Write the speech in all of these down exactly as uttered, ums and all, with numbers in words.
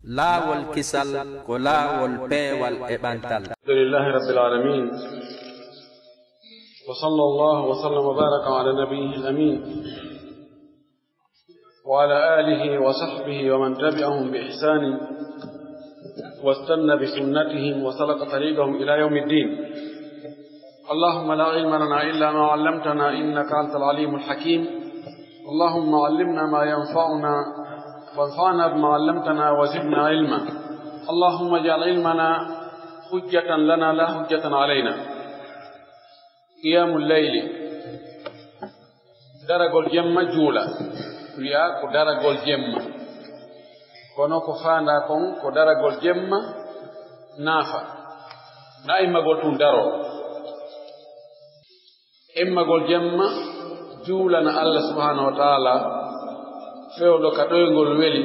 Laawol kisal ko laawol peewal e ɓantal. الحمد لله رب العالمين. وصلى الله وسلم وبارك على نبيه الأمين وعلى آله وصحبه ومن تبعهم بإحسان واستن بسنتهم وسلك طريقهم إلى يوم الدين. اللهم لا علم لنا إلا ما علمتنا إنك أنت العليم الحكيم. اللهم علمنا ما ينفعنا وانفعنا بما علمتنا وزدنا علما. اللهم اجعل علمنا حجة لنا لا حجة علينا. قيام الليل. Daragol jemma juula. Wi'a ko daragol jemma. Kono ko faandaa kon ko daragol jemma naafa. Na immagol tun daroo. Immagol jemma juulana Allah subhanahu wa ta'ala. Fewndo ka ɗoyngol weli.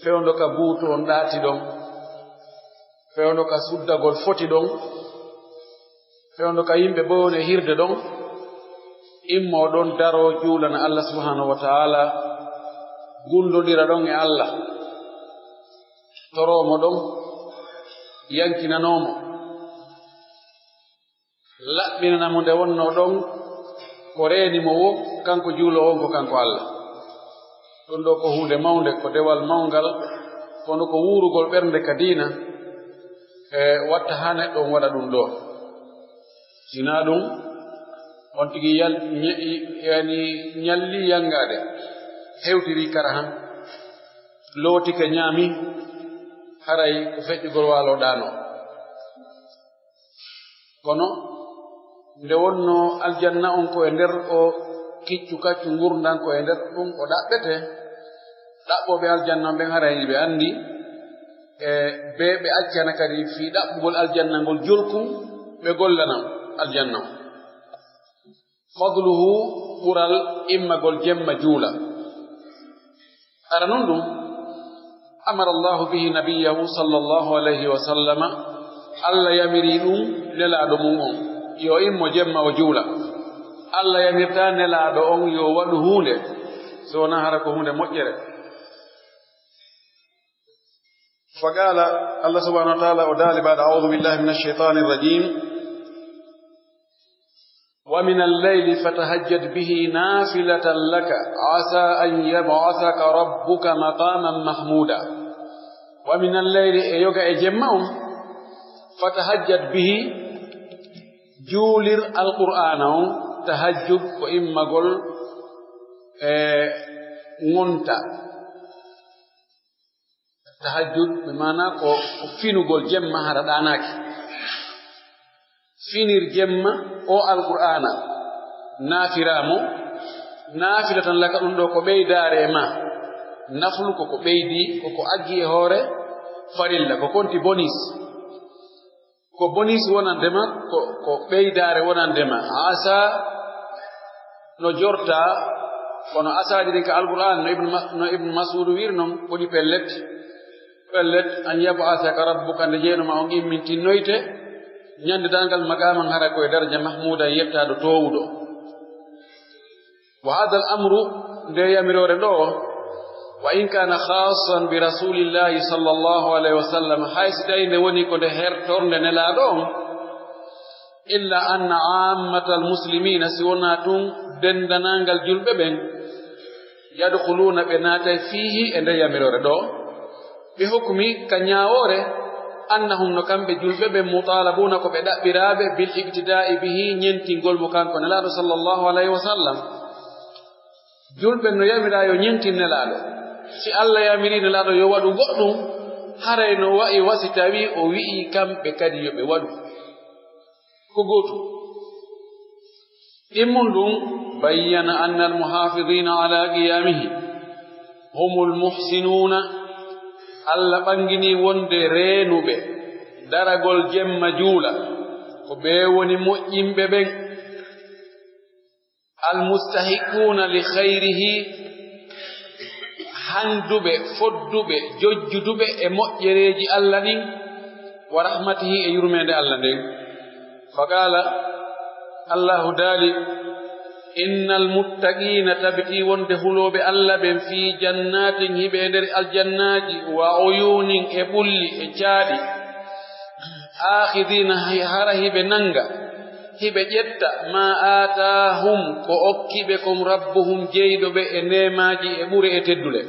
Fewndo ka buutu on ɗaati ɗon. Fewndo ka suddagol foti ɗon. Fewndo ka yimɓe bone hirde ɗon, immo ɗon daroo juulana Allah subhanahu wa ta'ala, gundodira ɗon e Allah, toroo mo ɗon, yankinanoo mo, laɓɓinana mo nde wonnoo ɗon, ko reeni mo wo, kanko juuloowo on ko kanko Allah. Ɗun ɗoo ko huunde mawnde, ko dewal mawngal, kono ko wuurugol ɓernde ka diina, e watta haa neɗɗo on waɗa ɗun ɗoo. Si naa ɗun, on tigi yal-, ñe-, yani, ñalli yangaade, hewtiri kara han, lootike ñaami, haray ko feƴƴugol waalo ɗaanoo. Kono nde wonnoo aljanna on ko e nder o kiccu kaccu ngurndan ko e nder ɗun o ɗaɓɓetee, ɗaɓɓooɓe aljanna on ɓen haray hiɓe anndi, e ɓe ɓe accana kadi fii ɗaɓɓugol aljanna ngol jolkun, ɓe gollana aljanna on. Fadluhu, ɓural immagol jemma juula. Hara non ɗun, amara Allahu bihi nabiyyahu sallallahu alayhi wa sallama, Allah yamiri ɗun nelaaɗo mun on, yo immo jemma o juula. Allah yamirtaa nelaaɗo on yo waɗu huunde, si wonaa hara ko huunde moƴƴere. Faqaala, Allah subhanahu wa ta'ala o daali, ba'da a'udhu billahi minash shaytanir rajim. ومن الليل فتهجد به نافلة لك عسى أن يبعثك ربك مقاما محمودا. ومن الليل، e yoga e jemma on, فتهجد به، juulir Alqur'aana on, tahajjud ko immagol e ngonta. Tahajjud, bi maanaa ko, ko finugol jemma hara ɗaanaaki. Finir jemma o Alqur'aana, naafiraa mo, naafilatan laka, ɗun ɗoo ko ɓeydaare e maa. Naflu ko ko ɓeydi, ko ko aggi e hoore farilla, ko konti bonis. Ko bonis wonande ma, ko, ko ɓeydaare wonande ma. Asa no jorta, kono asaaji ɗin ka Alqur'aan, no Ibn Ma-, no Ibn Mas'ud wiiri non, woni pellet, pellet, an yab'asaka rabbuka, nde Jeyɗo ma on immintinnoyte, ñande darngal maqaaman hara ko e daraja mahmuudan yettaaɗo toowuɗo. Wa haadal amru, nde yamiroore ɗoo, wa in kaana khaassan bi rasuulillaahi sallallaahu alayhi wa sallam, hay si tawii nde woni ko nde hertornde Nelaaɗo on, illa anna aammatal muslimiina, si wonaa tun denndanangal julɓe ɓen, yadkhuluuna, ɓe naatay, fiihi, e nde yamiroore ɗoo, bi hukmi, ka ñaawoore, annahum, no kamɓe julɓe ɓen, mutaalabuuna, ko ɓe ɗaɓɓiraaɓe, bil iqtidaa'i bihi, ñentingol mo kanko Nelaaɗo sallallaahu alayhi wa sallam. Julɓe no yamiraa yo ñentin Nelaaɗo. Si Alla yamirii Nelaaɗo yo waɗu goɗɗum, haray no wa'i wa si tawii o wi'ii kamɓe kadi yo ɓe waɗu. Ko gootum. Ɗimmun ɗun, bayyana anna al-muhaafidiina alaa qiyaamihi humul muhsinuuna. Alla ɓanginii wonde reenuɓe daragol jemma juula, ko ɓe woni moƴƴinɓe ɓen. Al-mustahiquuna li khayrihi, handuɓe, fodduɓe, jojjuduɓe e moƴƴereeji Alla ɗin, wa rahmatihi, e yurmeende Alla nden. Fa qaala, Allaahu daali, Innal muttaqiina, tabitii wonde hulooɓe Alla ɓen, fii jannaatin, hiɓe e nder aljannaaji, wa uyuunin, e ɓulli, e caaɗi, aakhidhiina, hay hara hiɓe nanga, hiɓe ƴetta, maa aataahum, ko okki ɓe kon, rabbuhum, jeyɗo ɓe, e neemaaji, e ɓure, e teddule.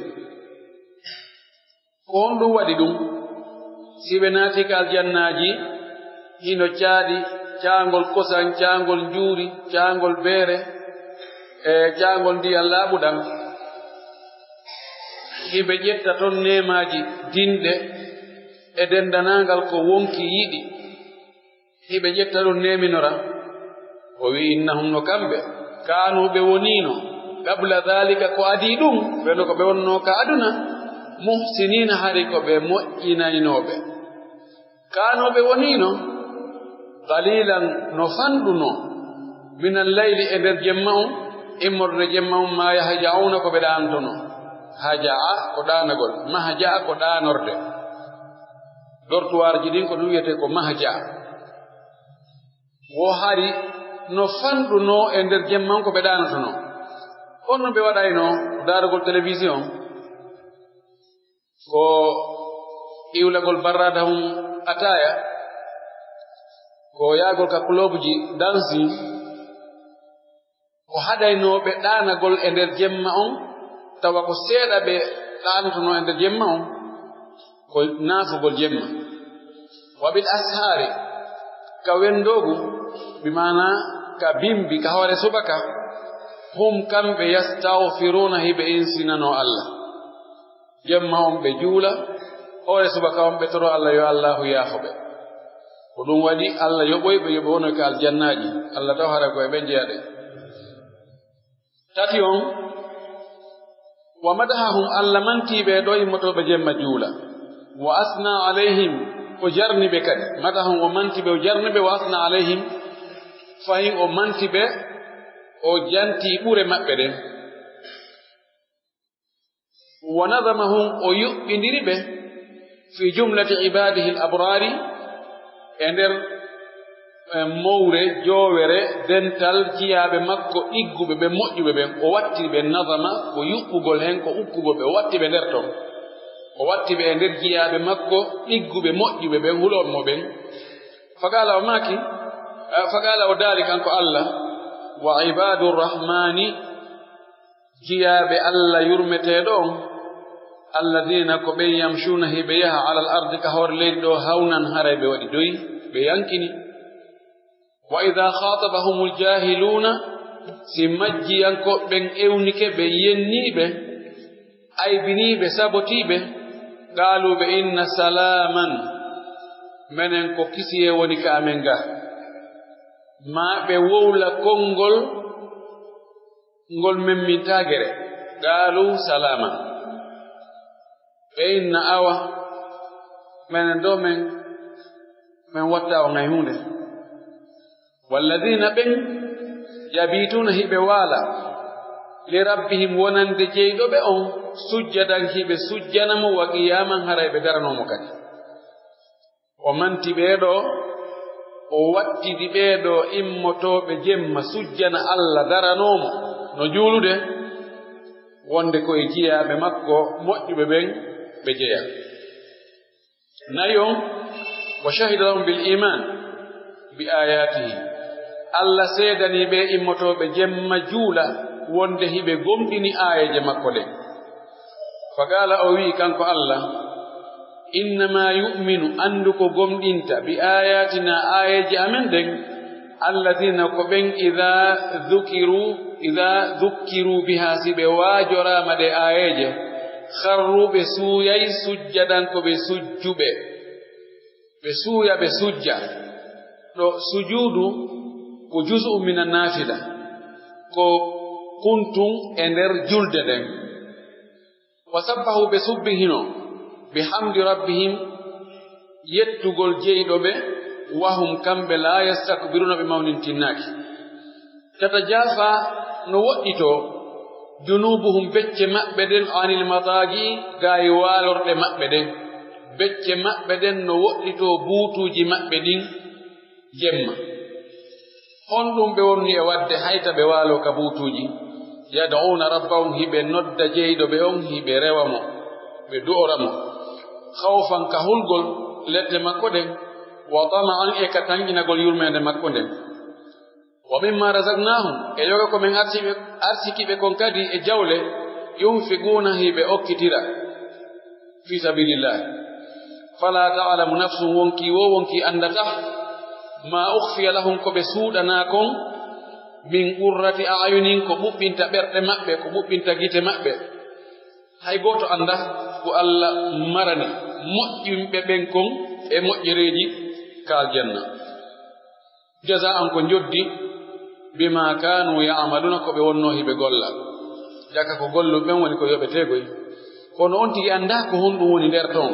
Ko honɗun waɗi ɗun? Si ɓe naatii ka aljannaaji, hino caaɗi, caangol kosan, caangol njuuri, caangol beere, e caangol ndiyan laaɓuɗan. Hiɓe ƴetta ton neemaaji dinɗe e dendanaangal ko wonki yiɗi. Hiɓe ƴetta ɗun neeminora. O wi'i, innahum, no kamɓe, kaanu ɓe woniino, qabla dhalika, ko adii ɗun, ɓe no ko ɓe wonnoo ka aduna, muhsiniina, hari ko ɓe moƴƴinaynooɓe. Kaanu ɓe woniino, qalilan, no fanɗunoo, minal layli, e nder jemma on, immorde jemma on, maa yahja'uuna, ko ɓe ɗaanotonoo. Haja'a ko ɗaanagol, mahja'a ko ɗaanorde. Dortoirji ɗin ko ɗun wi'etee ko mahja'a. Wo hari no fanɗunoo e nder jemma on ko ɓe ɗaanotonoo. On no ɓe waɗaynoo daarugol télévision, ko iwlagol barraada on ataaya, ko yaagol ka clubji dancing, ko haɗaynoo ɓe ɗaanagol e nder jemma on, tawa ko seeɗa ɓe ɗaanotonoo e nder jemma on, ko naafugol jemma. Wa bil ashaari, ka wendoogu, bi maana ka bimbi, ka hoore subaka, hum, kamɓe, yastaghfiruuna, hiɓe insinanoo Alla. Jemma on ɓe juula, hoore subaka on ɓe toroo Alla, yo Allaahu yaafo ɓe. Ko ɗun waɗi Alla yoɓoy ɓe, yo ɓe wonoy ka aljannaaji. Alla taw hara ko e ɓen jeyaɗen. Tati on, wa madahahum, Alla mantii ɓe ɗoo immotooɓe jemma juula. Wa asna alayhim, o jarni ɓe kadi. Madahahum, o manti ɓe, o jarni ɓe, wa asna alayhim, fahin o manti ɓe, o jantii ɓure maɓɓe ɗen. Wa nadamahum, o yuɓɓindiri ɓe, fi jumlati ibadihi al abrari, e nder, e mowre, joowere, dental jiyaaɓe makko ɗigguɓe ɓen, moƴƴuɓe ɓen. O watti ɓe nadama, ko yuɓɓugol hen, ko ukkugol ɓe, o watti ɓe nder ton. O watti ɓe e nder jiyaaɓe makko ɗigguɓe, moƴƴuɓe ɓen, hulooɓe mo ɓen. Faqala, o maaki, eh, faqala, o daali kanko Alla, wa ibadu rahmani, jiyaaɓe Alla yurmeteeɗo on, alladina, ko ɓen, yamshuuna, hiɓe yaha, alal ardi, ka hoore leydi ɗoo, hawnan, haray ɓe waɗi doyi, ɓe yankini. Wa idha khatabahumul jahiluna, si majjiyankooɓe ɓen ewnike ɓe, yennii ɓe, aybinii ɓe, sabotii ɓe, qaalu, ɓe inna, salaaman, menen ko kisiyee woni ka amen ga. Maa ɓe wowla konngol ngol memmintaa gere. Qaalu salaaman. Ɓe inna, awa, menen ɗoo men, men wattaa on hay huunde. Walladina, ɓen, yabituuna, hiɓe waala, li rabbihim, wonande jeyɗo ɓe on, sujjadan, hiɓe sujjana mo, wa qiyaman, haray ɓe daranoo mo kadi. O manti ɓee ɗoo, o wattidi ɓee ɗoo immotooɓe jemma sujjana Alla, daranoo mo no juulude, wonde ko e jiyaaɓe makko moƴƴuɓe ɓen ɓe jeyaa. Nayi on, wa shahida lahum bil iman bi ayatihi. Alla seedanii ɓee immotooɓe jemma juula wonde hiɓe gomɗini aayeeje makko ɗen. Fa qaala, o wi'i kanko Alla, innama yu'minu, anndu ko gomɗinta, bi ayatina, aayeeje amen ɗen, alladina, ko ɓen, ida dhukiru, ida dhukkiru biha, si ɓe waajoraama ɗe aayeeje, kharru, ɓe suuyay, sujjadan, ko ɓe sujjuɓe. Ɓe suuya, ɓe sujja. Ɗoo sujuudu ko juz'u mina nafila, ko kuntun e nder julde nden. Wa sabbahu, ɓe subbihino, bihamdi rabbihim, yettugol jeyɗo ɓe, wa hum, kamɓe, la yastakbiruna, ɓe mawnintinnaaki. Tatajafa, no woɗɗitoo, junubuhum, becce maɓɓe ɗen, anil madaaji, gaayi waalorɗe maɓɓe ɗen. Becce maɓɓe ɗen no woɗɗitoo buutuuji maɓɓe ɗin jemma. Honɗun ɓe wonni e waɗde hayta ɓe waaloo ka buutuuji? Yad'una rabbahum, hiɓe nodda jeyɗo ɓe on, hiɓe rewa mo, ɓe du'ora mo. Khawfan, ka hulgol lette makko ɗen, wa tama'an, e ka tanƴinagol yurmeende makko nden. Wa mimma razaqnahum, e yoga ko men arsi-, arsiki ɓe kon kadi e jawle, yunfiquna, hiɓe okkitira fi sabilillah. Fala ta'lamu nafsun, wonkii woo wonkii anndata, ma ukhfiya lahum, ko ɓe suuɗanaa kon, min qurrati a'yunin, ko ɓuɓɓinta ɓerɗe maɓɓe, ko ɓuɓɓinta gite maɓɓe. Hay gooto anndaa ko Alla marani moƴƴinɓe ɓen kon e moƴƴereeji ka aljanna. Jaza'an, ko njoddi, bima kanu ya'maluna, ko ɓe wonnoo hiɓe golla. Jaka ko golluɓe ɓen woni ko yoɓeteegoy. Kono on tigi anndaa ko honɗun woni nder ton.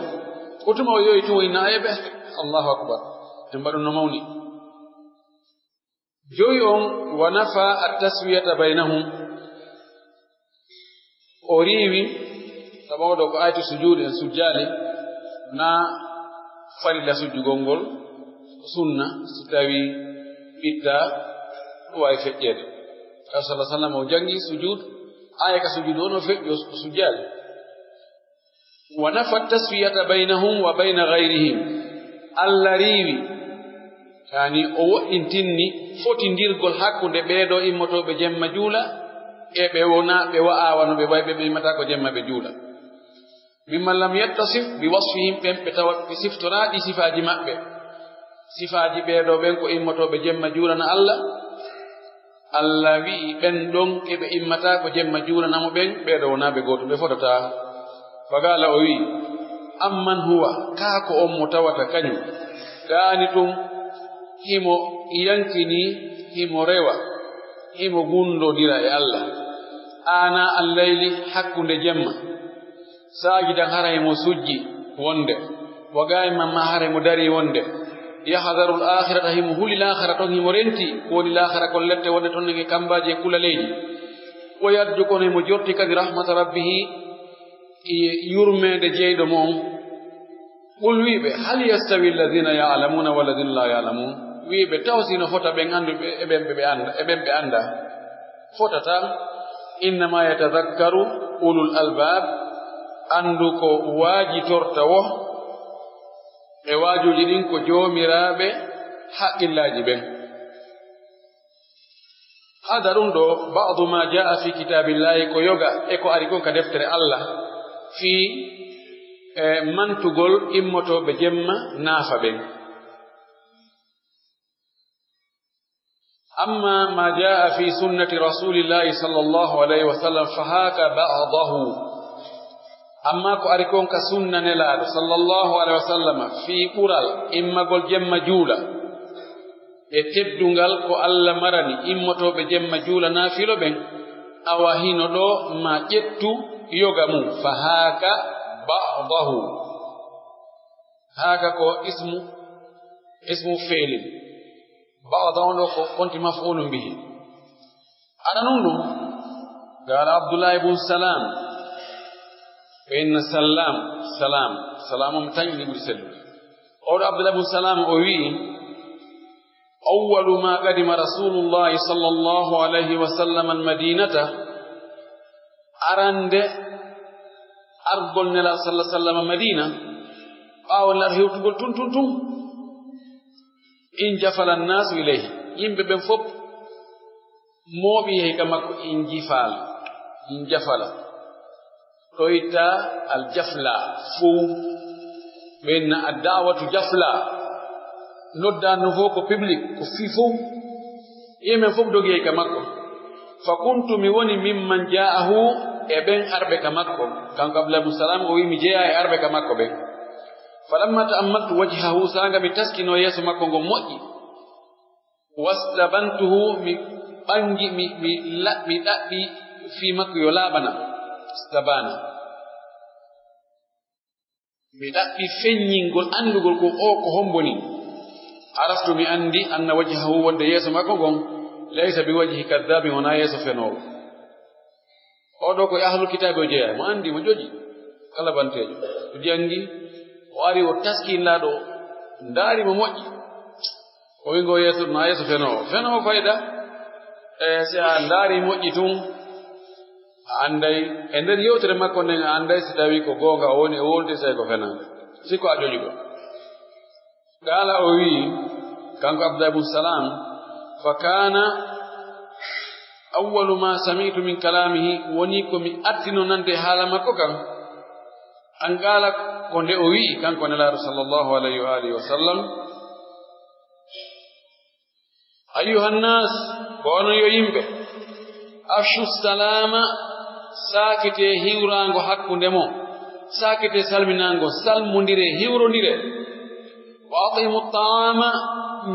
Ko tuma o yowi tun woni nayeɓe. Allahu akbar. En mbaɗun no mawni. Jowi on, wa nafa at-taswiyata baynahum. O riiwi, sabu oo ɗoo ko aayatu sujuud, en sujjaali, na farilla sujjugol ngol, ko sunna, si tawii ɓittaa, ɗum waawi feƴƴeede. Ka sallallahu alaihi wasallam o janngi sujuud, aaya ka sujuud on o feƴƴi, o sujjaali. Wa nafa taswiyata baynahum wa bayna ghayrihim. Alla riiwi, yani o woɗɗintinni fotindirgol hakkunde ɓee ɗoo immotooɓe jemma juula e ɓe wona, ɓe wa'aa wano ɓe wayɓe ɓe immata ko jemma ɓe juula. Mimman lam yattasif bi wasfihim, ɓen ɓe tawa ɓe siftoraa ɗi sifaaji maɓɓe. Sifaaji ɓee ɗoo ɓen ko immotooɓe jemma juulana Alla. Alla wi'i ɓen ɗon e ɓe immataa ko jemma juulana mo ɓen, ɓee ɗoo wonaa ɓe gootum, ɓe fotataa. Faqaala, o wi'i, amman huwa, kaa ko on mo tawata kañum, qaanitun, himo yankinii, himo rewa, himo gundodira e Alla, aanaa al-layli, hakkunde jemma, saajidan, hara himo sujji wonde, wa qaa'iman, maa hara himo darii wonde, yahdarul aakhirata, himo huli laakhara ton, himo renti ko woni laakhara kon, lette wonde ton e kambaaji e kula leydi, wa yarju, kono himo jorti kadi rahmata rabbihi, e yurmeende jeyɗo mo on. Qul, wi'i ɓe, hal yastawi alladhina ya'lamuna walladhina la ya'lamun? Wi'i ɓe, taw si no fota ɓen annduɓe e ɓen ɓe ɓe annda, e ɓen ɓe annda? Fotataa. Innama yatadhakkaru ulul albab, anndu ko waajitorta wo e waajuuji ɗin ko joomiraaɓe haqqillaaji ɓen. Hada ɗum ɗoo, ba'du ma jaa'a fi kitaabillahi, ko yoga e ko ari kon ka deftere Alla, fii, e, mantugol immotooɓe jemma naafa ɓen. Amma ma jaa'a fi sunnati rasulillahi sallallahu alayhi wa sallam, fa haaka ba'dahu. Amma ko ari kon ka sunna Nelaaɗo sallallahu alayhi wa sallam, fii ɓural immagol jemma juula, e teddungal ko Alla marani immotooɓe jemma juula naafilo ɓen, awa hino ɗoo, ma ƴettu yoga mum, fa haaka ba'dahu. Haaka ko ismu, ismu fi'lin. Ba'da on ɗoo ko konti maf'ulun bihi. Aɗa nun ɗum? Qaala Abdullahi bun Salam. Fa inna Salam, Salam, Salam on tanƴi ɓuri sellude. Oo ɗoo Abdullahi bun Salam o wi'i, awwalu ma qadima Rasulullahi sallallahu alayhi wa sallam al-Madinata, arande argol Nelaaɗo sallallahu alayhi wa sallam Madina, ɓaawo Nelaaɗo hewtugol tun, tun, tun, in jafala annaasu ilayhi, yimɓe ɓen fof mooɓi yahi ka makko, in jifala, in jafala. Ɗoyta al jafla fow, ɓe inna ad da'watu jafla, noddaandu fow ko public, ko fii fow. Yimɓe fof dogi yahi ka makko. Fa kuntu, mi woni mimman jaa'ahu, e ɓen arɓe ka makko. Kanko Abdullah ibn Salam, o wi'i mi jeyaa e arɓe ka makko ɓen. Falamma ta'ammaltu wajhahu, saanga mi taskino yeeso makko ngon moƴƴi. Wastabantuhu, mi ɓangi, mi, mi la-, mi ɗaɓɓi fii makko yo laaɓana. Stabana. Mi ɗaɓɓi feññingol, anndugol ko o ko hombo ni. Araftu, mi anndi, anna wajhahu, wonde yeeso makko ngon, laysa bi wajhi kaddaabin, wonaa yeeso fenoowo. Oo ɗoo ko e ahlul kitaabi o jeyaa, mo anndi, mo ƴoƴi, kala banteejo. O janngi, o ari, o taskii Nelaaɗo, o ndaari mo moƴƴi. O wi'i ngo yeeso, na yeeso fenoowo. Fenoowo fayda, e si a ndaari moƴƴi tun, a anday, e nder yewtere makko nden a anday si tawi ko goonga o woni e wowlude, si tawi ko fenande. Si ko a joƴuɗo. Qaala, o wi'i, kanko Abdullah ibn Salam, fa kaana awwalu ma sami'tu min kalaamihi, woni ko mi artino nande haala makko kan. An qaala, ko nde o wi'i, kanko Nelaaɗo sallallahu alayhi wa alihi wa sallam, ayyuhan naas, ko onon yo yimɓe, afshu salaama, saakitee hiwraango hakkunde mon, saakitee salminaango, salmondiree, hiwrondiree. Wa at'imu ta'aama,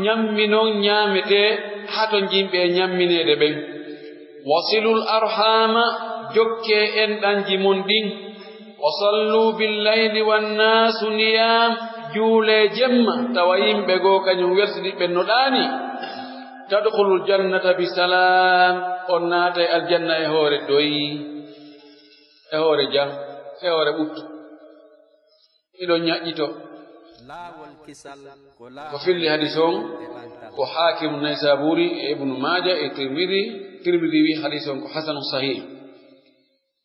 ɲamminon ɲaametee, hatonjinɓe e ɲammineede ɓen. Wasilul arhaama, jokkee enɗanji mon ɗin. Wa sallu bil layli wan naasu niyaam, juulee jemma, tawa yimɓe goo kaɲum welsinii ɓe no ɗaanii. Tadkhulul jannata bi salaam, on naatay aljanna e hoore doy, e hoore jam, e hoore ɓuttu. Hiɗon ɲaƴƴito. Laawol kisal ko laawol. Ko filli hadis on, ko Haakim Naysaburi e Ibnu Maaja e Tirmidi. Tirmidi wi hadis on ko hasanun sahih.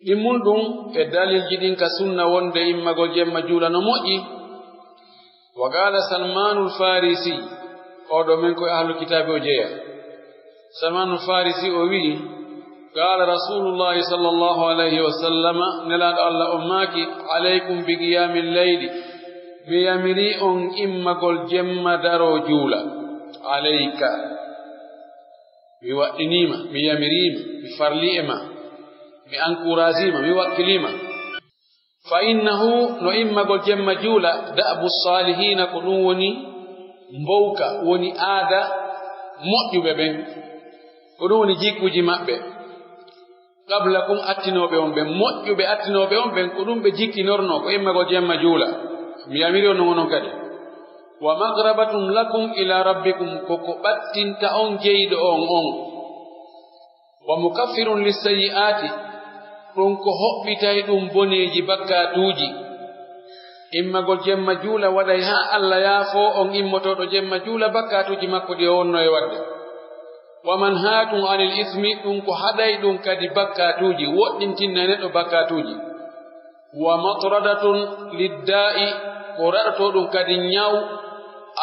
Ɗimmun ɗum e dalilji ɗin ka sunna wonde immagol jemma juula no moƴƴi. Wa qaala Salmaanul Faarisi, oo ɗoo men ko e ahlul kitaabi o jeyaa. Salmaanul Faarisi o wi'i, qaala Rasuulullaahi sallallaahu alayhi wa sallama, Nelaaɗo Alla on maaki, alaykum bi qiyaamil layli, mi yamirii on immagol jemma daroo juula. Alayka. Mi waɗɗinii ma, mi yamirii ma, mi farlii e ma, mi encouragii ma, mi wakkilii ma. Fa innahu, no immagol jemma juula, da'bu saalihiina, ko ɗum woni mbowka, woni aada moƴƴuɓe ɓen. Ko ɗum woni jikkuuji maɓɓe. Qablakum, attinooɓe on ɓen, moƴƴuɓe attinooɓe on ɓen, ko ɗum ɓe jikkinornoo, ko immagol jemma juula. Mi yamiri on non onon kadi. Wa maqrabatun lakum ila rabbikum, ko ko ɓattinta on jeyɗo on on. Wa mukaffirun lissayyi'aati, ɗum ko hoɓɓitay ɗum boneeji bakkaatuuji. Immagol jemma juula waɗay haa Alla yaafoo on immotooɗo jemma juula bakkaatuuji makko ɗi o wonnoo e waɗde. Wa manhaatun anil ismi, ɗum ko haɗay ɗum kadi bakkaatuuji, woɗɗintinnay neɗɗo bakkaatuuji. Wa matradatun liddaa'i, ko raɗotoo ɗum kadi ñaw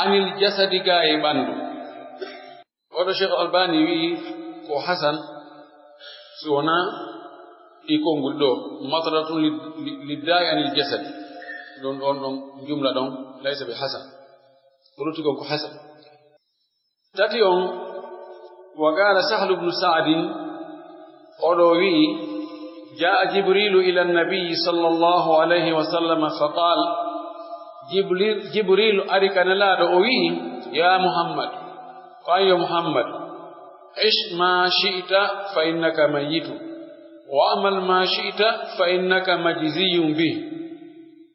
anil jasadi gaa e ɓanndu. Oɗo Cheikh Albani wi'i ko hasan, si wonaa ɗi konguɗi ɗoo, matradatun li-, li-, liddaa'i anil jasadi. Ɗon, ɗon, ɗon jumla ɗon, laysa bi hasan. Ko lutti kon ko hasan. Tati on, wa qaala Sahlu bnu Sa'din, oɗo wi'i, jaa'a Jibriilu ila nabiyyi sallallahu alayhi wa sallam fa qaal, Jibril-, Jibriilu ari ka Nelaaɗo, o wi'i, yaa Muhammad, ko an yo Muhammad, ish ma shi'ta fa innaka mayyitun, wa a'mal ma shi'ta fa innaka majziyyun bih,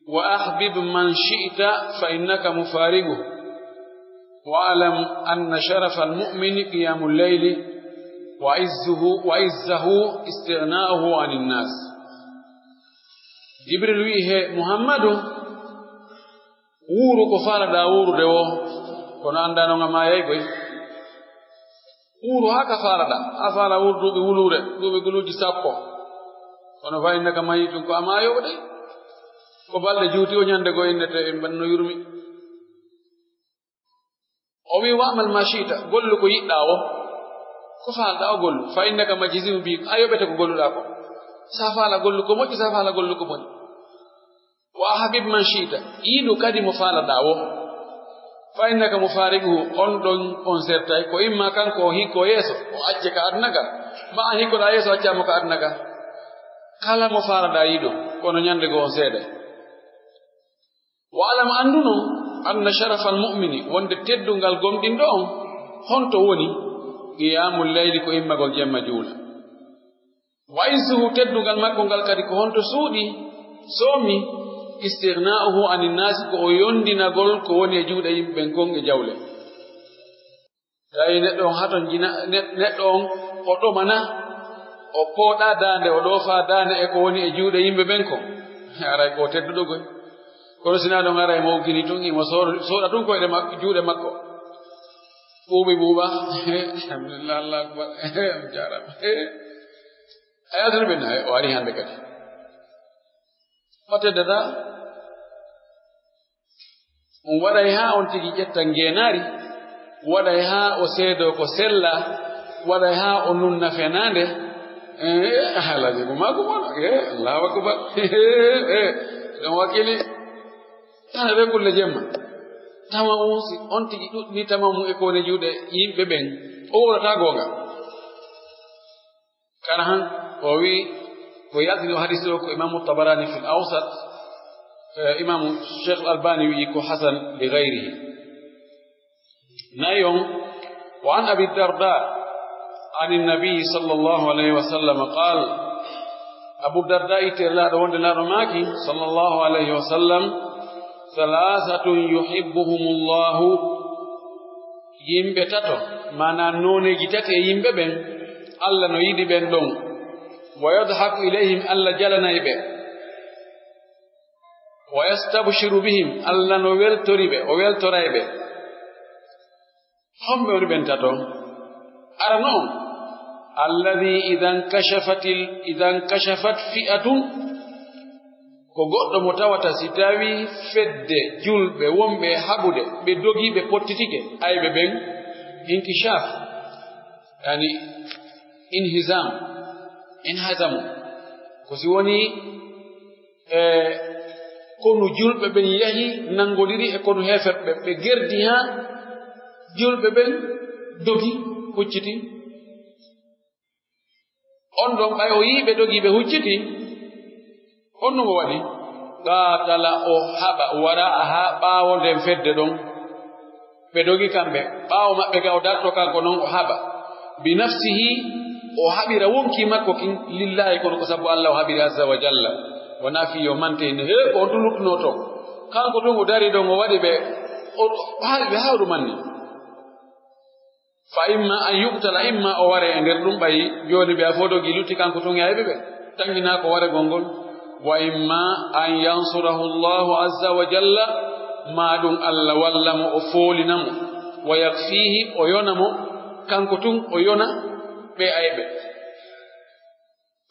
wa ahbib man shi'ta fa innaka mufariquh. Wa'lam anna sharafal mu'mini qiyamul layli wa izzuhu, wa izzahu istighna'uhu anin nas. Jibril wi'i, he Muhammadu, wuuru ko faalaɗaa wuurude woo, kono anndaa non a maayay koy. Wuuru haa ka faalaɗaa, a faala wuuru duuɓi wuluure, duuɓi guluuji sappo. Kono fa innaka mayyitun, ko a maayoowo de. Ko balɗe juuti o, ɲande goo innete e mbanno yurmi. O wi'i, "Wa'mal ma shi'ta, gollu ko yiɗɗaa woo, ko faalɗaa o gollu, fa innaka majziyun bihi, a yoɓete ko golluɗaa ko. Sa faala gollu ko moƴƴi, sa faala gollu ko boni. Wa ahbib man shi'ta, yiɗu kadi mo faalaɗaa woo. Fa innaka mufariquhu, on ɗon on sertay, ko imma kanko o hikko yeeso, o acce ka aduna ka, ma an hikkoɗaa yeeso, accaa mo ka aduna ka. Kala mo faalaɗaa yiɗu, kono ɲande goo on seeday." Wa'lam, anndu non, anna sharafal mu'mini, wonde teddungal gomɗinɗo on, honto woni? Qiyamul layli, ko immagol jemma juula. Wa izzuhu, teddungal makko ngal kadi ko honto suuɗi, soomi? Istighna'uhu anin naasi, ko o yondinagol ko woni e juuɗe yimɓe ɓen kon e jawle. Tawi neɗɗo on hatonjina, ne-, neɗɗo on o ɗomana, o pooɗa daande, o ɗoofa daande e ko woni e juuɗe yimɓe ɓen kon. Haray ko tedduɗo koy. Kono sinaa ɗon haray mo uggini tun, imo soor-, sooɗa tun koyɗe mak-, juuɗe makko. Ɓuuɓi ɓuuɓa. Alhamdulillah, Allahu akbar. On jaaraama. A yaltani ɓe na, o ari hannde kadi. O teddata. On waɗay haa on tigi ƴetta ngeenaari, waɗay haa o seedoo ko sella, waɗay haa o nunna fenaande. Eh, haalaji ko maako mono. Eh, Allahu akbar. Eh, ɗon wakkili. Tan e ɓe kulle jemma. Tama on si on tigi ɗuɗɗini tama mum e ko woni juuɗe yimɓe ɓen. O wowlataa goonga. Kala han, o wi'i, ko yaltini o hadisi o ko Imaamu Tabarani fil Awsat, eh, Imaamu Cheikh Albani wi'i ko hasan li ghayrihi. Nayon, wa an Abi Darda, an Nabi sallallahu alayhi wa sallam qal, Abu Darda itte laaɗo wonde laaɗo maaki, sallallahu alayhi wa sallam, thalathatun yuhibbuhumullahu, yimɓe tato, maanaa nooneeji tati e yimɓe ɓen, Alla no yiɗi ɓen ɗon. Wa yadhaku ilayhim, Alla jalanay ɓe. Wa yastabshiru bihim, Alla no weltori ɓe, o weltoray ɓe. Homɓe woni ɓen tato? Arano on, alladhi idha nkashafatil, idha nkashafat fi'atun, ko goɗɗo mo tawata si tawii fedde julɓe wonɓe e haɓude, ɓe dogii, ɓe pottitike, ayɓe ɓen, inkishaf, yani inhizam, inhazamu. Ko si woni, e konu julɓe ɓen yahi, nanngodiri e konu heeferɓe, ɓe gerdi haa julɓe ɓen dogi, hucciti. On ɗon, ɓay o yi'i ɓe dogii ɓe hucciti, on ɗum o waɗi, qaatala, o haɓa, wara haa ɓaawo nden fedde ɗon. Ɓe dogi kamɓe, ɓaawo maɓɓe ga o darto kanko non o haɓa. Bi nafsihi, o haɓira wonkii makko kin, lillahi, kono ko sabu Allah o haɓiri azza wa jalla. Wonaa fii yo mante ne, hee, ko on tun luttunoo to. Kanko tun o dari ɗon o waɗi ɓe, o, o haɓi ɓe haa o ɗumanni. Fa imma an yuqtala, imma o ware e nder ɗum, ɓay jooni ɓe a fodogi lutti kanko tun e ayɓe ɓe, tanginaa ko waregol ngol. Wa imma an yansurahu Allahu azza wa jalla, maa ɗum Allah walla mo, o foolina mo. Wa yakfihi, o yona mo, kanko tun o yona ɓe ayɓe.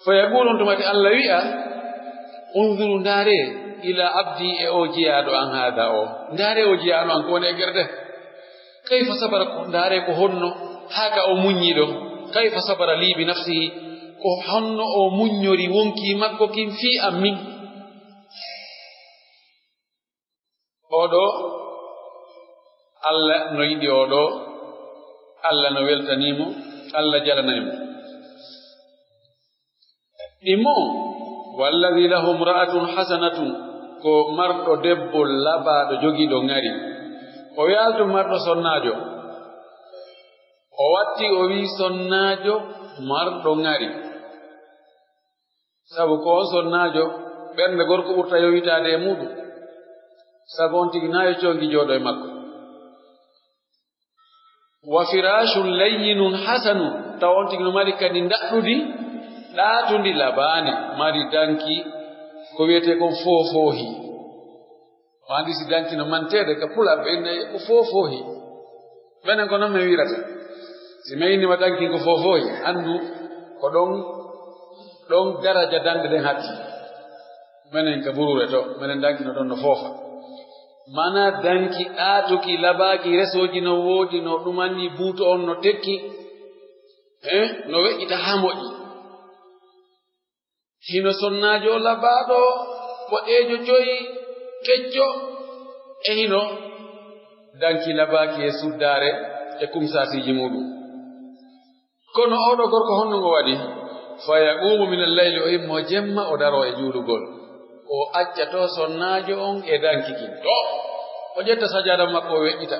Fa yaqulu, on tumati Allah wi'a, unzuru, ndaaree, ila abdi, e o jiyaaɗo an haada o. Ndaaree o jiyaaɗo an ko woni e gerde. Kayfa sabara, ko ndaaree ko honno, haa ka o muññi ɗo. Kayfa sabara li bi nafsihi, ko honno o muññori wonkii makko kin fii an min. Oo ɗoo, Allah no yiɗi oo ɗoo, Allah no weltanii mo, Allah jalanay mo. Ɗimmo, walladhi lahu imra'atun hasanatun, ko marɗo debbo labaaɗo jogiiɗo ŋari. O wi'aali tun marɗo sonnaajo. O watti o wi'i sonnaajo marɗo ŋari. Sabu ko on sonnaajo, ɓernde gorko ɓurta yowitaade e muuɗum. Sabu on tigi naa yo coongi jooɗo e makko. Wa firaashun layyinun hasanun, tawa on tigi no mari kadi ndaɗɗudi, ɗaatundi, labaani, mari danki, ko wiyetee kon foofoohi. Ko anndi si danki no manteede, ka pulaar ɓe inna ko foofoohi. Menen ko non men wi'irata. Si men inni ma danki ko foofoohi, anndu ko ɗon, ɗon daraja danɗe ɗen hatti. Menen ka buruure to, menen danki no ɗon no foofa. Mana danki ɗaatuki, labaaki, resooji no woodi, no ɗumanni, buuto on no tekki. Eh, no weƴƴita haa moƴƴi. Hino sonnaajo labaaɗo, boɗeejo coy, kecco, e hino danki labaaki e suddaare e kumsaasiiji muuɗum. Kono oo ɗoo gorko honno ngo waɗi? Fa yaqumu min al-layli, o immoo jemma, o daroo e juulugol. O acca to sonnaajo on e danki kin. To, o ƴetta sajaada makko, o weƴƴita.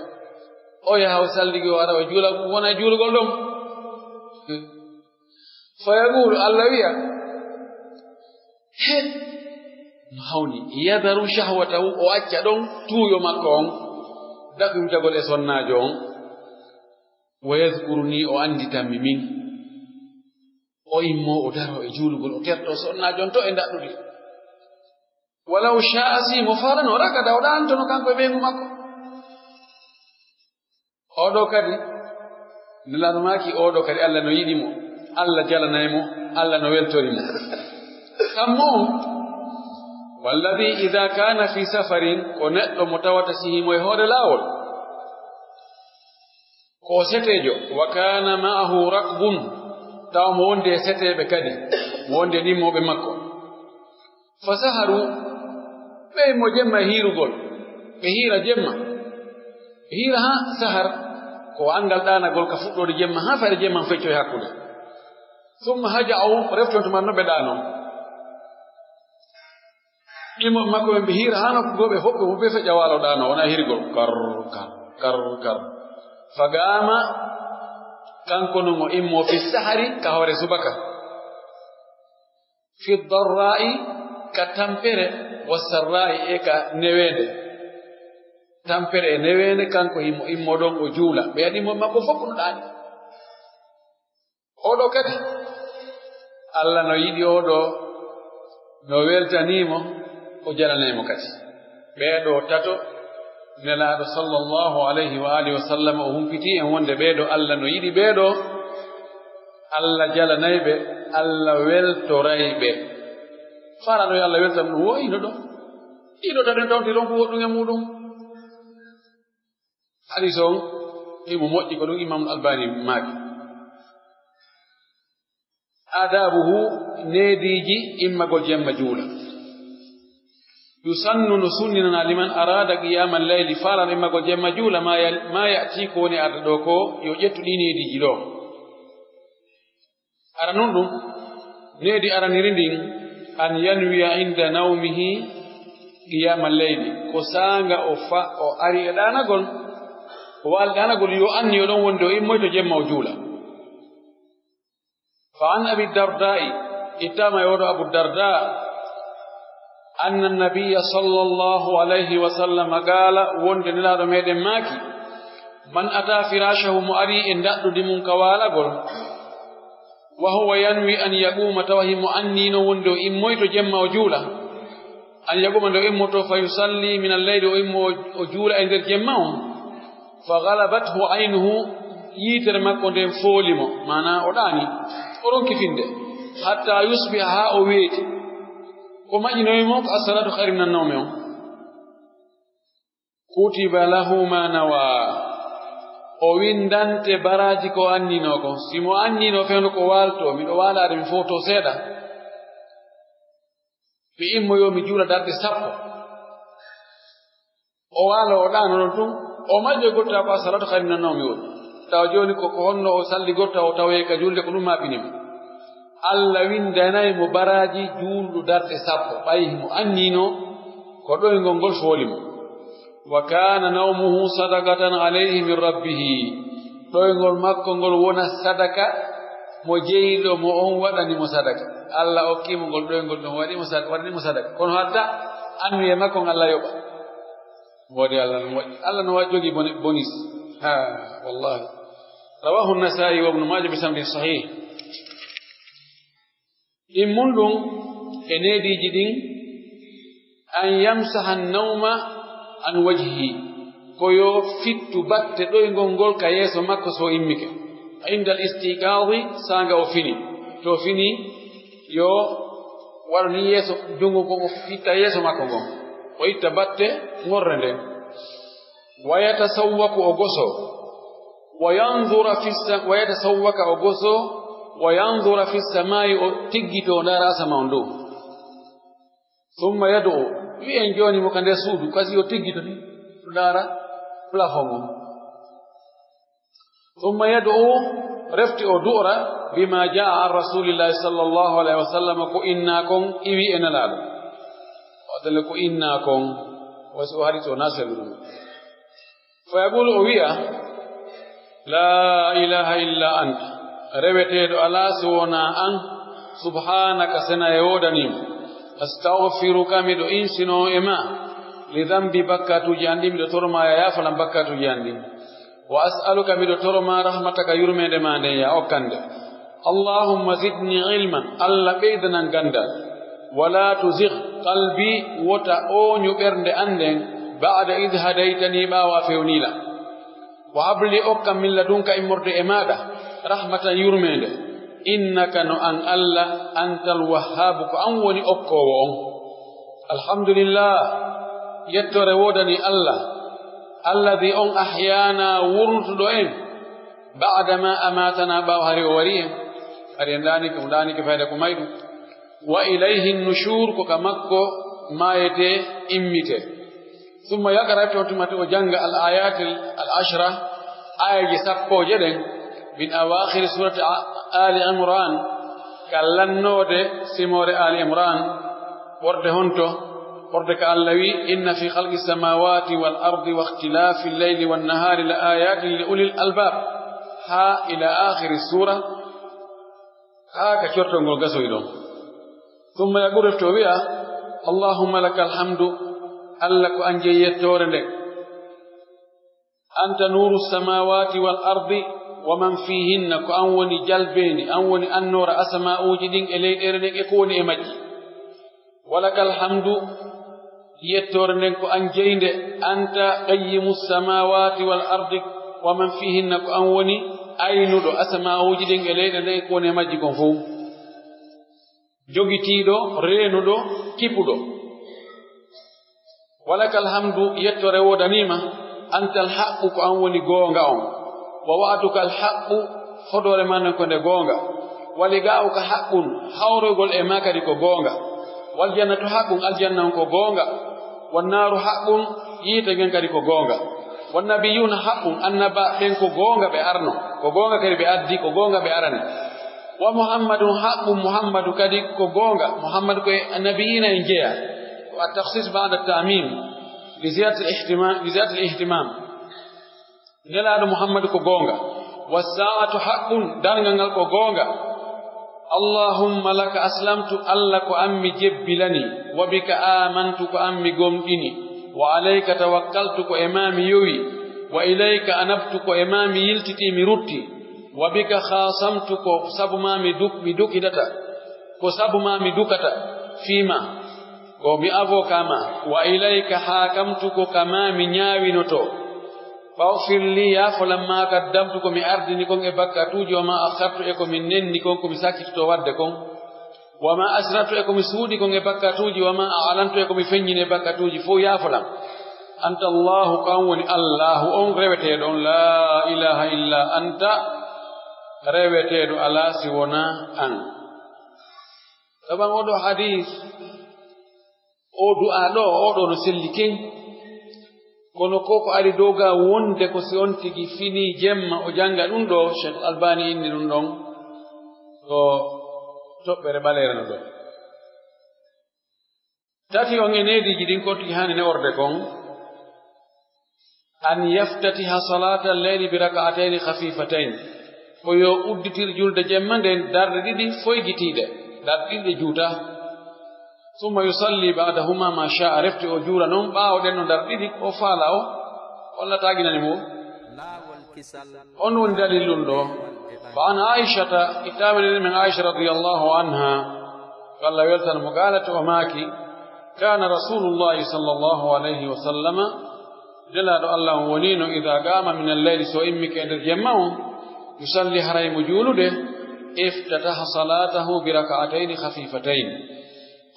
O yaha, o salligi, o ara, o juula, wona e juulugol ɗon. Fa yaqulu, Allah wi'a, he, no hawni, yadaru shahwatahu, o acca ɗon tuuyo makko on, daɗɗum tagol e sonnaajo on, wa yadhkuruni, o anditan mi min, o immoo o daroo e juulugol, o tertoo sonnaajo on to e ndaɗɗudi. Walaw sha'a, si mo faalano, rakada, o ɗaantono kanko e ɓeyngu makko. Oo ɗoo kadi, Nelaaɗo maaki, oo ɗoo kadi Alla no yiɗi mo, Alla jalanay mo, Alla no weltori mo. Kammo on, والذي إذا كان في سفر, ko neɗɗo mo tawata si himo e hoore laawol, ko o seteejo, وكان معه ركب, tawa mo wondi e seteeɓe kadi, mo wondi e ɗimmooɓe makko. فسهروا, ɓe immo jemma e hiirugol, ɓe hiira jemma, ɓe hiira haa sahar, ko anngal ɗaanagol ka fuɗɗoode jemma haa fayre jemma on feccoo e hakkunde. ثم هجعوا, refti on tuma no ɓe ɗaanoo. Ɗimmooɓe makko ɓen ɓe hiira haa nokku goo, ɓe hoɓɓe mo ɓe feƴƴa waalo ɗaanoo, wona hirgol, kar, kar, kar, kar. فقام, kanko non o immo في السحر, ka hoore subaka. في الضراء, ka tampere, والسراء, e ka neweende. Tampere e neweende, kanko himo immo ɗon o juula. Ɓe ɗimmooɓe makko fow no ɗaani. Oo ɗoo kadi, Alla no yiɗi oo ɗoo, no weltanii mo, o jalanay mo kadi. Ɓee ɗoo tato, Nelaaɗo sallallahu alayhi wa alihi wa sallam o humpitii en wonde ɓee ɗoo Alla no yiɗi ɓee ɗoo, Alla jalanay ɓe, Alla weltoray ɓe. Faala no yo Alla weltan ɗum, wo hino ɗoo. Ɗii ɗoo tato en tawti ɗon ko woɗɗum e muuɗum. Hadiis on, himo moƴƴi, ko ɗum Imaamul Albaani maaki. آدابه, neediiji immagol jemma juula. يسن, no sunninanaa, لمن أراد قيام الليل, faalaaɗo immagol jemma juula, ما يل-, ما يأتي, ko woni arde ɗoo ko, yo ƴettu ɗii neediiji ɗoo. Aranun ɗum, needi araniri ndin, أن ينوي عند نومه قيام الليل, ko saanga o fa-, o ari e ɗaanagol, o waali ɗaanagol, yo anniyo ɗon wonde o immoyto jemma o juula. فعن أبي الدرداء, ittaama e oo ɗoo Abu Dardaa, أن النبي صلى الله عليه وسلم قال, wonde Nelaaɗo meɗen maaki, من أتى فراشه, mo ari e ndaɗɗudi mun ka waalagol, وهو ينوي أن يقوم, tawa himo anniino wonde o immoyto jemma o juula, أن يقوم, nde o immotoo, فيصلي من الليل, o immo o juula e nder jemma on, فغلبته عينه, yiitere makko nden fooli mo, maanaa o ɗaani, o ronki finde, حتى يصبح, haa o weeti. Ko moƴƴinoyi mo ko الصلاة خير من النوم on. كتب له ما نوى. O winndante baraaji ko o anniinoo kon. Si mo anniinoo fewndo ko waaltoo, miɗo waalaade, mi fowtoo seeɗa, mi immoyoo, mi juula darɗe sappo. O waaloo, o ɗaanoo ɗon tun, o majjoy gottaa ko الصلاة خير من النوم woni. Tawa jooni ko, ko honno o salli gottaa o tawee ka julde, ko ɗum maaɓini mo. Alla winndanay mo baraaji juulɗo darɗe sappo, ɓay himo anniinoo ko ɗoyngol ngol fooli mo. وكان نومه صدقة عليه من ربه. Ɗoyngol makko ngol wona sadaka mo jeyɗo mo on waɗani mo sadaka. Alla okki mo ngol ɗoyngol ɗon, waɗi mo sad-, waɗani mo sadaka. Kono hatta anniye makko on Alla yoɓa. Woodi Alla no moƴƴi. Alla no wa-, jogii boni-, bonis. Ha, wallahi. رواه النسائي وابن ماجه بسند صحيح. Ɗin mun ɗum e neediiji ɗin, أن يمسح النوم عن وجهه, ko yo fittu batte ɗoyngol ngol ka yeeso makko so o immike. عند الاستيقاظ, saanga o fini. To o fini, yo waɗu ni yeeso, junngo ngon o fitta yeeso makko ngon. O itta batte ŋorre nden. ويتسوك, o goso. وينظر في الس-, ويتسوك, o goso. وينظر في السماء, o tiggito, o ndaara asama on dow. ثم يدعو, wi'en jooni mo ka nder suudu, kasi o tiggito ni, o ndaara plafond on. ثم يدعو, refti o du'ora, بما جاء عن رسول الله صلى الله عليه وسلم, ko innaa kon iwi e Nelaaɗo. Wata le ko innaa kon, wasi o hari to na selluɗum. فيقول, o wi'a, لا إله إلا أنت, reweteeɗo alaa si wonaa an, سبحانك, sena e woodanii ma, أستغفرك, miɗo insinoo e ma, لذنبي, bakkaatuuji an ɗin, miɗo toro ma yo a yaafo lan bakkaatuuji an ɗin. وأسألك, miɗo toro ma, رحمتك, yurmeende ma nden, yo a okkan nde. اللهم زدني علما, Alla ɓeydanan ganndal. ولا تزغ قلبي, wota ooñu ɓernde an nden, بعد إذ هديتني, ɓaawo a fewnii lan. Wa hab li, okkam, min ladunka, immorde e maaɗa, rahmatan, yurmeende. Innaka, no an Alla, antal wahhaabu, ko an woni okkoowo on. Alhamdulillah, yettoore woodanii Alla, alladhi, on, ahyaana, wurnutuɗo en, ba'da ma amaatana, ɓaawo hari o warii en. Hari en ɗaanike, mo ɗaanike fayda ko mayɗum. Wa ilayhi nushur, ko ka makko maayetee, immitee. Thumma yaqra, to tumati o jannga al ayatil al ashra, aayeeje sappooje ɗen, min awaakhiri surati A-, Ali Imran, ka lannoode simoore Ali Imran, worde honto? Worde ka Alla wi, "Inna fi khalqi samawati wal ardi wa ikhtilafi al-layli wan nahari la ayatin li ulil albab." Haa ila aakhiri sura, haa ka cortol ngol gasoyi ɗon. Thumma yaqulu, refti o wi'a, "Allahumma lakal hamdu, Alla ko an jeyi yettoore nden. Anta nuru samawati wal ardi wa man fihinna, ko an woni jalbeendi, an woni annoora asama'uuji ɗin e leyɗeere nden e ko woni e majji. Wa lakal hamdu, yettoore nden ko an jeyi nde, anta qayyimu samawati wal ardi wa man fihinna, ko an woni aynuɗo asama'uuji ɗin e leyɗe nden e ko woni e majji kon fow. Jogitiiɗo, reenuɗo, kipuɗo. Wa lakal hamdu, yettoore woodanii ma, antal haqqu, ko an woni goonga on. Wa wa'duka al haqqu, hodoore maa nden ko nde goonga. Wa liqa'uka haqqun, hawroygol e maa kadi ko goonga. Wal jannatu haqqun, aljanna on ko goonga. Wan naaru haqqun, yiite ngen kadi ko goonga. Wan nabiyuna haqqun, annabaaɓe ɓen ko goonga ɓe arno, ko goonga kadi ɓe addi, ko goonga ɓe arani. Wa Muhammadun haqqun, Muhammadu kadi ko goonga. Muhammadu ko e nabiyina en jeyaa. Ko at takhsis ba'da ta'mim, li ziyadati al ihtimam, li ziyadati al ihtimam. Nelaaɗo Muhammadu ko goonga. Wa sa'atu haqqun, darngal ngal ko goonga. Allahumma laka aslamtu, Alla ko an mi jebbilani. Wa bika amantu, ko an mi gomɗini. Wa alayka tawakkaltu, ko e maa mi yowi. Wa ilayka anabtu, ko e maa mi yiltiti, mi rutti. Wa bika khasamtu, ko sabu maa mi duk-, mi dukidata, ko sabu maa mi dukata fii maa, ko mi avocat maa. Wa ilayka hakamtu, ko ka maa mi ñaawinotoo. Faghfir li, yaafolan maa qaddamtu, ko mi ardini kon e bakkatuuji, wa ma akhartu, e ko mi nenni kon, ko mi sakkitotoo waɗde kon. Wa ma asrartu, e ko mi suuɗi kon e bakkatuuji, wa ma a'lantu, e ko mi feññini e bakkatuuji fow, yaafolan. Anta Allahu, ko an woni Allaahu on reweteeɗo on, laa ilaaha illa anta, reweteeɗo alaa si wonaa an. Saban oo ɗoo hadiis, oo du'aa ɗoo, oo ɗoo no selli ken. Kono ko ko ari dow ga wonde ko si on tigi finii jemma o jannga ɗum ɗoo, Sheikh Albani inni ɗum ɗon ko toɓɓere ɓaleere no ɗoo. Tati on e neediiji ɗin ko tigi haani ne'orde kon, an yaftatiha salata al-layli bi rak'atayn khafifatayn, ko yo udditir julde jemma nden darɗe ɗiɗi foygitiiɗe, darɗe ɗiɗi ɗe juuta. Summa yusalli ba'dahuma ma sha'a, refti o juula non ɓaawo ɗen no darɗe ɗiɗi, o faala o, walla taaginani mo. On woni dalil ɗum ɗo. Fa an Aishata, ittaama e men Aisha radiyallahu anha, ko Allah weltana mo, qaalat, o maaki, kana rasulullahi sallallahu alayhi wa sallama, Nelaaɗo Allah on woniino, ida qaama min al-layli, so immike e nder jemma on, yusalli, haray mo juulude, iftataha salatahu bi rak'atayni khafifatayn.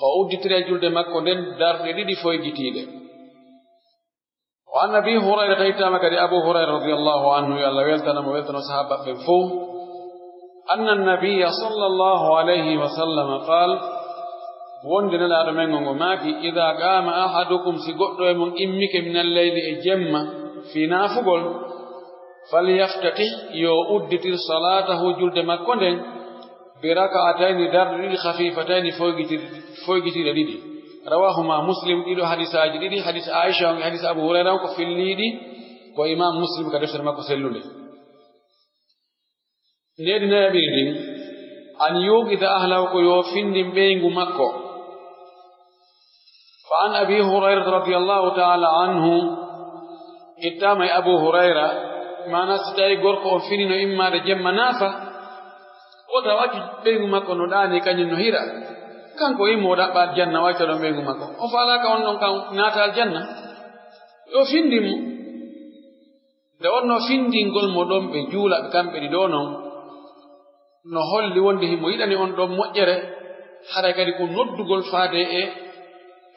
O udditira julde makko nden darɗe ɗiɗi foygitiiɗe. Wa an Abi Hurayrata, ittaama kadi Abu Hurayra radiyallahu anhu, yo Allah weltana mo, weltano sahaaba ɓen fow. Anna nabiyya sallallahu alayhi wa sallam qaal, wonde Nelaaɗo men on o maaki, ida qaama ahadukum, si goɗɗo e mon immike min al-layli e jemma, fii naafugol, falyaftatih, yo udditir salatahu, julde makko nden, bi rak'atayni, darɗe ɗiɗi, khafifatayni, foygitir-, foygitiiɗe ɗiɗi. Rawahuma Muslim, ɗiɗo hadisaaji ɗiɗi, hadis Aisha on e hadis Abu Hurayra on ko filliiɗi ko Imam Muslim ka deftere makko sellunde. Needi nayaɓiri ndin, an yuqida ahlahu, ko yo findin ɓeyngu makko. Fa an Abi Hurayrata radiyallahu ta'ala anhu, ittaama e Abu Hurayra, maana si tawi gorko on finino immaade jemma naafa, o tawa accu ɓeyngu makko no ɗaani, kañum no hira. Kanko immo o ɗaɓɓa aljanna, o acca ɗon ɓeyngu makko. O faalaaka on ɗon kan naata aljanna. Yo findin mo. Nde wonnoo findingol mo ɗon ɓe juula ɓe kamɓe ɗiɗo non, no holli wonde himo yiɗani on ɗon moƴƴere, haray kadi ko noddugol faade e,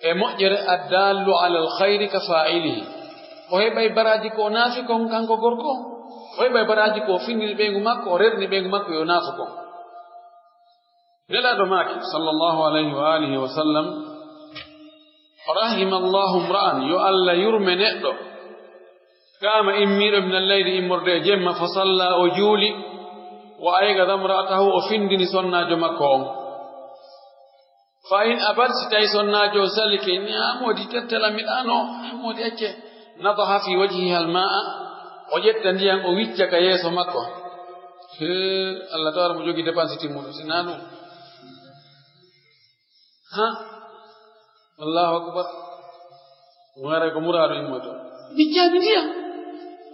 e moƴƴere, addaallu alal khayri ka faa'ilihi. O heɓay baraaji ko o naafi kon, kanko gorko. O heɓay baraaji ko o findini ɓeyngu makko, o rerni ɓeyngu makko yo naafu kon. Nelaaɗo maaki, sallallahu alayhi wa alihi wa sallam, "Rahimallahu imra'an", yo Alla yurme neɗɗo, "qama", immiiɗo, "minal layli", immorde e jemma, "fa salla", o juuli, "wa ayqadha imra'atahu", o findini sonnaajo makko on. "Fa in abat", si tawi sonnaajo on salike, ni, "A moodi, tettala mi ɗaano, a moodi, acce." "Nadaha fi wajhiha al-ma'a", o ƴetta ndiyan, o wicca ka yeeso makko. Hee, Alla tawara mo jogii dépense timmuɗo, si naa non. Ha? Allahu akbar. Mo haray ko muraado immoto. Wiccaami ndiyan.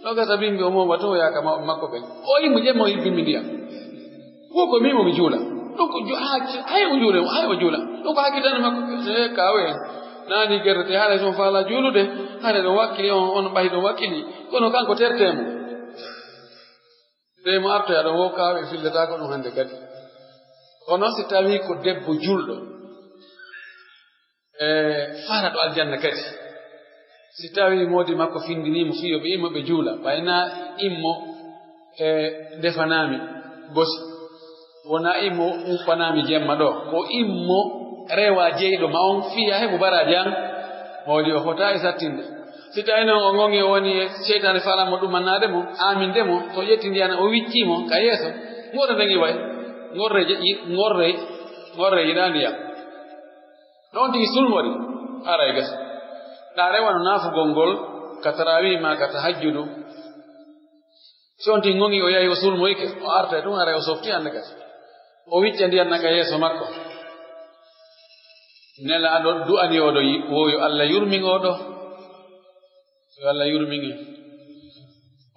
Ɗo gasa bimbi o mo wato yaaka ma-, makko ɓen. O immo jemma o yibbimi ndiyan. Wo ko mimo mi juula. Ɗum ko ju-, haa ci-, hay o juule, hay o juula. Ɗum ko hakkitande makko. Eh, kaawe en. Naani gerte, hare son faala juulude. Hare ɗon wakkili on, on ɓahi ɗon wakkili. Kono kanko tertee mo. Tey mo artoya ɗon, wo kaawe fillataako ɗum hannde kadi. Kono si tawii ko debbo juulɗo, e faalaɗo aljanna kadi, si tawii moodi makko findinii mo fii yo ɓe immo ɓe juula, ɓay naa immo, e, ndefanaami gosi, wonaa immo umpanaami jemma ɗo, ko immo rewa jeyɗo ma on fii yaa heɓu baraaji an, moodi o fotaa e sattinde. Si tawii non o ŋoŋi, o woni e seytaane faalaa mo ɗumannaade mo, aaminde mo, so ƴetti ndiyan o wiccii mo ka yeeso, ŋorre nden iway, ŋorre je-, yi-, ŋorre, ŋorre yiɗaa ndiyan. Ɗon tigi sulmori, haray gasi. Ɗaa rewano naafugol ngol ka tarawih maa ka tahajjudu. Si on tigi ŋoŋi, o yahi, o sulmoyke, o artay tun, haray o softi hannde gasi. O wicca ndiyan nan ka yeeso makko. Nelaaɗo du'ani oo ɗoo yi-, wo yo Alla yurmin oo ɗoo. Yo Alla yurmin en.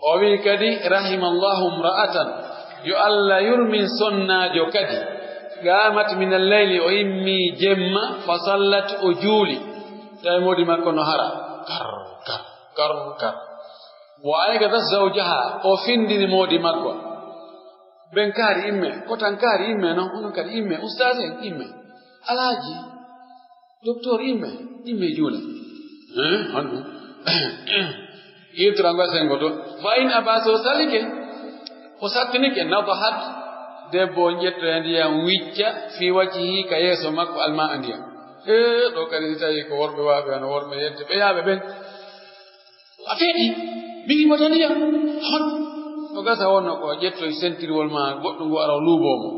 O wi'i kadi, "Rahimallahu imra'atan", yo Alla yurmin sonnaajo kadi, "qamat minal layli", o immii jemma, "fa sallat", o juuli, tawi moodi makko no hara, kar, kar, kar, kar. "Wa ayqazat zawjaha", o findini moodi makko. Ben kaari imme, kotan kaari imme non, onon kadi imme, ustaas en imme, alhaji, doktor imme, imme juula. Eh, honɗum? Yiltirango e sengo to. Fa in aba, so salike, o sattinike, nadahat, debbo on ƴettoya ndiyan wicca, fi wajhihi, ka yeeso makko, almaa ndiyan. Hee, ɗo kadi si tawi ko worɓe waaɓe, wano worɓe yette, ɓe yaaɓe ɓen. A feeɗi, mi wota ndiyam. Hon? Ko gasa wonno ko ƴettoy sentirwol ma goɗɗum ngu ara o luuboo mo.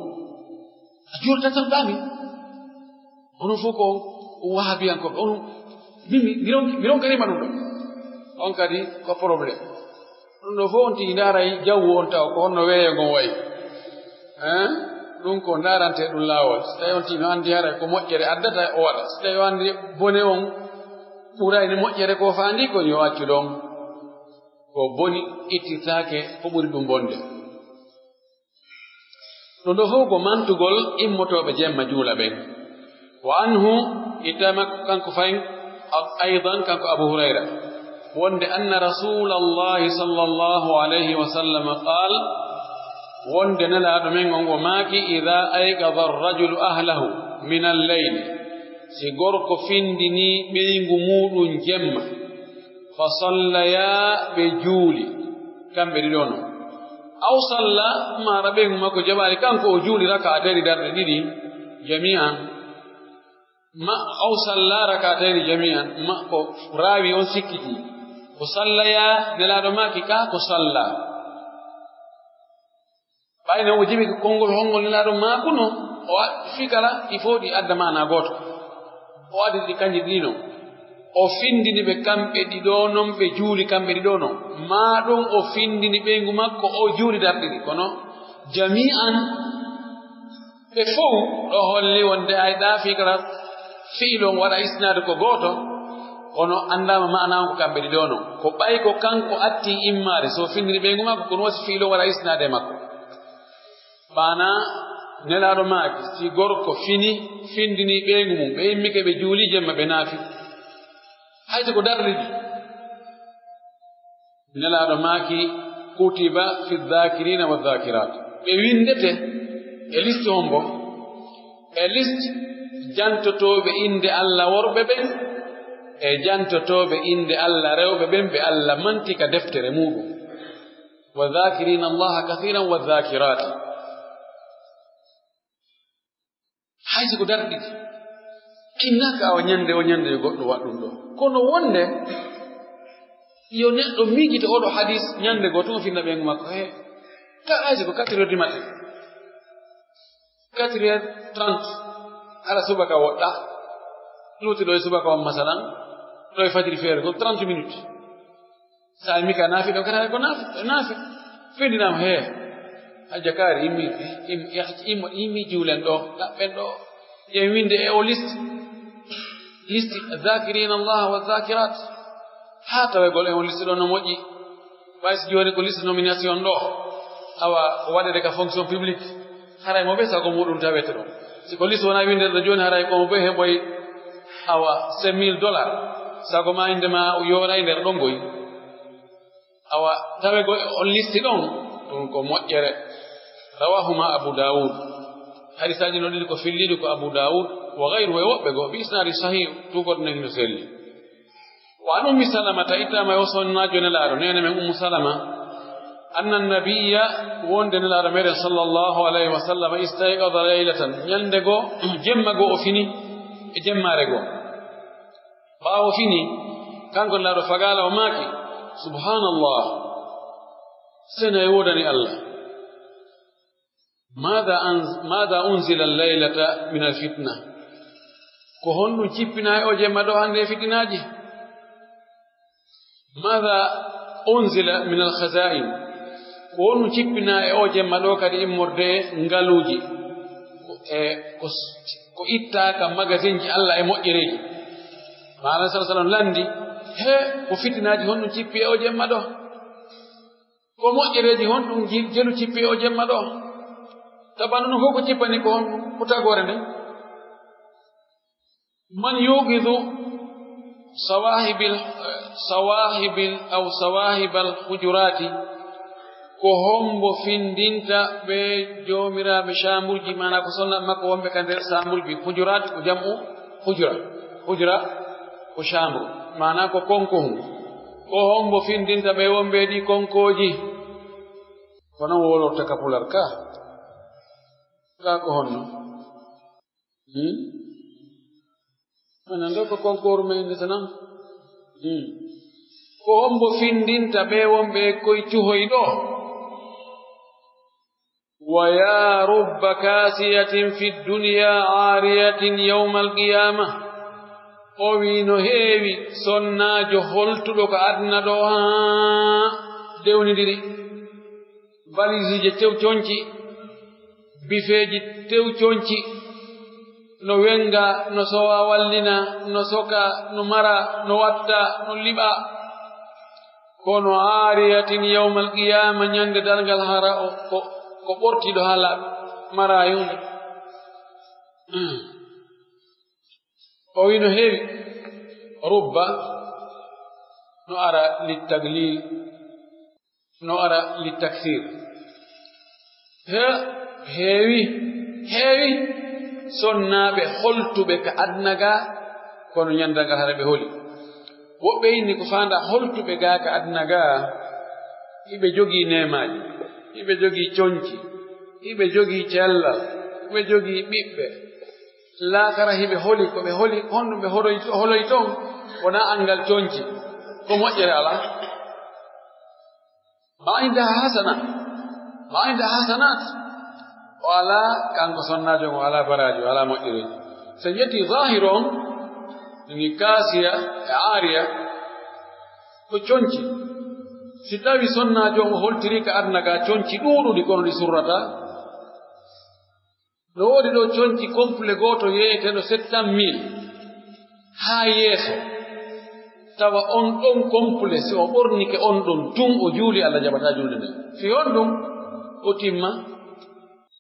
A juulata tan ɗaami. Onon fof ko wahabiyankooɓe. Onon, min, mi, mi ron-, mi ronkanima ɗum ɗo. On kadi ko problème. Ɗum ɗo fof on tigi ndaaray jawwu on taw ko honno weeyo ngon wayi. Hein? Ɗum ko ndaarante ɗum laawol. Si tawi on tigi no anndi haray ko moƴƴere addata o waɗa. Si tawi o anndi bone on ɓurayni moƴƴere ko faandi kon yo accu ɗon. Ko boni ittitaake ko ɓuri ɗum bonde. Ɗum ɗo fof ko mantugol immotooɓe jemma juula ɓen. Wa anhu, itta makko kanko fayin, aydan kanko Abu Hurayra, wonde anna Rasulallahi sallallahu alayhi wa sallam qaal, wonde Nelaaɗo men on o maaki, "Idaa ayqada ar-rajulu ahlahu min al-layli", si gorko findini ɓeyngu muuɗum jemma, "fa sallaya", ɓe juuli, kamɓe ɗiɗo non. Aw salla, mara ɓeyngu makko jaɓaali, kanko o juuli raka'atayni darɗe ɗiɗi, jami'an. Ma, aw salla raka'atayni jami'an, ma ko raawi on sikkiti. Ko sallaya, Nelaaɗo maaki ka ko salla. Ɓay non o jibike konngol honngol Nelaaɗo maakuno, o a-, fii kala ɗi fof ɗi adda maanaa gooto. O addi ɗi kanji ɗiɗi non. O findini ɓe kamɓe ɗiɗo non, ɓe juuli kamɓe ɗiɗo non. Maa ɗum o findini ɓeyngu makko, o juuli darɗe ɗiɗi. Kono jami'an ɓe fow ɗo holli wonde ay ɗaa fii kala fi'lu on waɗa isnaade ko gooto, kono anndaama maanaa on ko kamɓe ɗiɗo non. Ko ɓay ko kanko atti immaade, so findini ɓeyngu makko, kono wasi fi'lu on waɗa isnaade e makko. Maanaa, Nelaaɗo maaki, si gorko fini, findini ɓeyngu mum, ɓe immike ɓe juuli jemma ɓe naafi. Hay so ko darɗe ɗiɗi. Nelaaɗo maaki, "Kutiba fi dhakirina wa dhakirat." Ɓe winndete e liste hombo? E liste jantotooɓe innde Alla worɓe ɓen, e jantotooɓe innde Alla rewɓe ɓen, ɓe Alla manti ka deftere muuɗum. "Wa dhakirina Allaha kathiran wa dhakirati." Hay si ko darɗike, innaaka awa ñande o ñande yo goɗɗo waɗ ɗum ɗo. Kono wonde yo neɗɗo miijita oɗo hadis ñande goo tun o finna ɓeyngu makko, he, ka hay si ko quatre heures du matin, quatre heures trente, hara subaka woɗɗa, luuti ɗo e subaka on masalan, ɗo e fajiri feere ko trente minutes. Sa mi ka naafi ɗo kata ko naafi, naafi. Findinam he. Hajja kaari immi, im-, im-, immi juulen ɗo, ɗaɓɓen ɗo. Yen winde e o liste. Liste dhakirina Allah wa dhakirat. Haa tawegol e on liste ɗo no moƴƴi. Ɓay si jooni ko liste nomination ɗo. Awa ko waɗede ka fonction publique. Haray mo ɓe sago muɗum tawete ɗon. Si ko liste wona winde ɗo jooni haray ko mo ɓe heɓoy awa cinq mille dollars. Sago ma innde ma yoray nder ɗon goy. Awa, tawe go on listi ɗon, ɗum ko moƴƴere. Rawahuma Abu Dawud. Hadisaaji no ɗiɗi ko filliiɗi ko Abu Dawud, wa ghayruhu e woɓɓe goo, bi isnaadi sahih, tuugoto nden hino selli. Wa an Ummi Salamata, ittaama e o sonnaajo Nelaaɗo, neene men Ummu Salama, anna nabiyya, wonde Nelaaɗo meɗen sallallahu alayhi wa sallam, istayqada laylatan, ñande goo, jemma goo o fini, e jemmaare goo. Ɓaawo fini, kanko Nelaaɗo fagaala o maaki, "Subhaanallah, sena e woodani Allah. Maada anz-, maada unzila laylata min al fitna?" Ko honɗum cippinaa e o jemma ɗo hannde e fitinaaji? "Maada unzila min al khazain?" Ko honɗum cippinaa e o jemma ɗo kadi immorde e ngaluuji? E ko, ko ittaa ka magasinji Allah e moƴƴereeji. Maala sallallahu alaihi wasallam landi, he ko fitinaaji honɗum cippi e o jemma ɗo? Ko moƴƴereeji honɗum ji-, jelu cippi e o jemma ɗo? Tabano ɗum fof ko cippani ko honɗum? Ko tagoore nden. Man yuqidu sawahibil, sawahibil aw sawahibal hujurati, ko hombo findinta ɓe joomiraaɓe saamuuji, maanaa ko sonnaaɓe makko wonɓe ka nder saamuuji, hujuraat ko jam'u hujra, hujra ko chambre, maanaa ko konko hun. Ko hombo findinta ɓe wonɓe e ɗi konkooji? Ko non wowlorta ka pular ka. Ka ko honno? Hmm? Anan ɗo ko konkoru men innde tan. Hmm. Ko hombo findinta ɓe wonɓe e koy cuhoy ɗo? Wa ya rubba kasiyatin fi dunya ariyatin yawmal qiyama. O wi no heewi sonnaajo holtuɗo ka aduna ɗo haa dewnidiri. Valisije tew conci, bifeeji tew conci, no wenga, no sowa wallina, no soka, no mara, no watta, no liɓa. Kono aariyatin yawmal qiyaama, ñande darngal, hara o ko, ko ɓortiiɗo haa laaɓi, maraayunde. O wi no heewi, rubba, no ara littaglil, no ara littaksir. He, heewi, heewi sonnaaɓe holtuɓe ka aduna ga, kono ñande darngal hara ɓe holi. Woɓɓe inni ko faanda holtuɓe ga ka aduna ga, hiɓe jogii neemaaji, hiɓe jogii conci, hiɓe jogii cellal, hiɓe jogii ɓiɓɓe. Laakara hiɓe holi, ko ɓe holi, honɗum ɓe holoy-, holoy ton, wonaa anngal conci, ko moƴƴere alaa. Ma inda hasana, ma inda hasanat, o alaa, kanko sonnaajo on, o alaa baraaji, o alaa moƴƴereeji. So en ƴetti zaahiru on, ni kaasiya e aariya, ko conci. Si tawi sonnaajo on o holtiri ka aduna ga conci ɗuuɗuɗi kono ɗi surrata, no woodi ɗo conci complet gooto yeeyeteeɗo sept cent mille haa yeeso, tawa on ɗon complet, si o ɓornike on ɗon tun o juuli, Allah jaɓataa julde nden. Fii honɗum? O timma.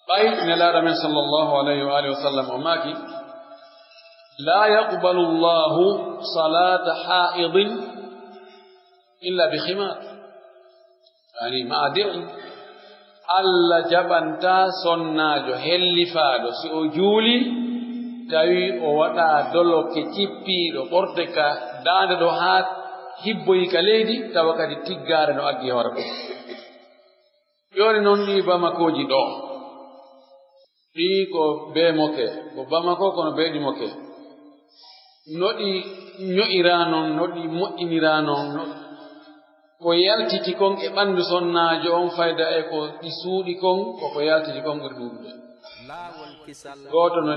Ɓay Nelaaɗo men sallallahu alayhi wa alihi wa sallam o maaki, "La yaqbalu Allahu salata haa'idin illa bi khimar." Ani ma'a di'in, Alla jaɓantaa sonnaajo hellifaaɗo si o juulii, tawi o waɗaa dolokke cippiiɗo ɓorde ka daande ɗoo haa hibboyi ka leydi, tawa kadi tiggaare no aggi hoore ɗoo. Jooni non ɗii Bamakooji ɗoo, ɗii ko bee moke, ko Bamako kono bee ɗi moke. No ɗi ño'iraa non, no ɗi moƴƴiniraa non, no ko yaltiti kon e ɓanndu sonnaajo on fayda e ko ɗi suuɗi kon, ko ko yaltiti kon ɓuri ɗuuɗude. Gooto no,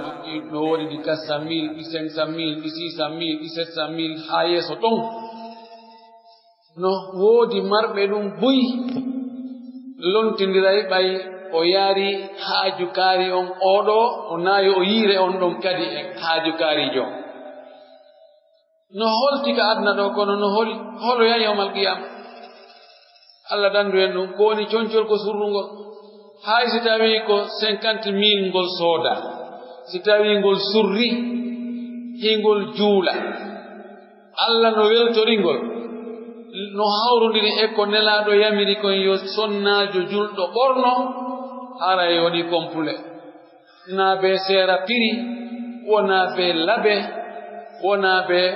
no woodi ɗi quatre cent mille, ɗi cinq cent mille, ɗi six cent mille, ɗi sept cent mille, haa yeeso ton. No woodi marɓe ɗum buy, lontindiray ɓay o yaari haaju kaari on oo ɗoo, o naayo o yiire on ɗon kadi e haaju kaariijo on. No holti ka aduna ɗoo, kono no holi, holoyay yawmal qiyaama. Alla dandu en ɗum, ko woni concol ko surrungol. Hay si tawii ko cinquante mille ngol sooda, si tawii ngol surri, hingol juula. Alla no weltori ngol, no hawrondiri e ko Nelaaɗo yamiri kon yo sonnaajo julɗo ɓorno, haray waɗi kompule. Wonaa bee seera piri, wonaa bee labe, wonaa bee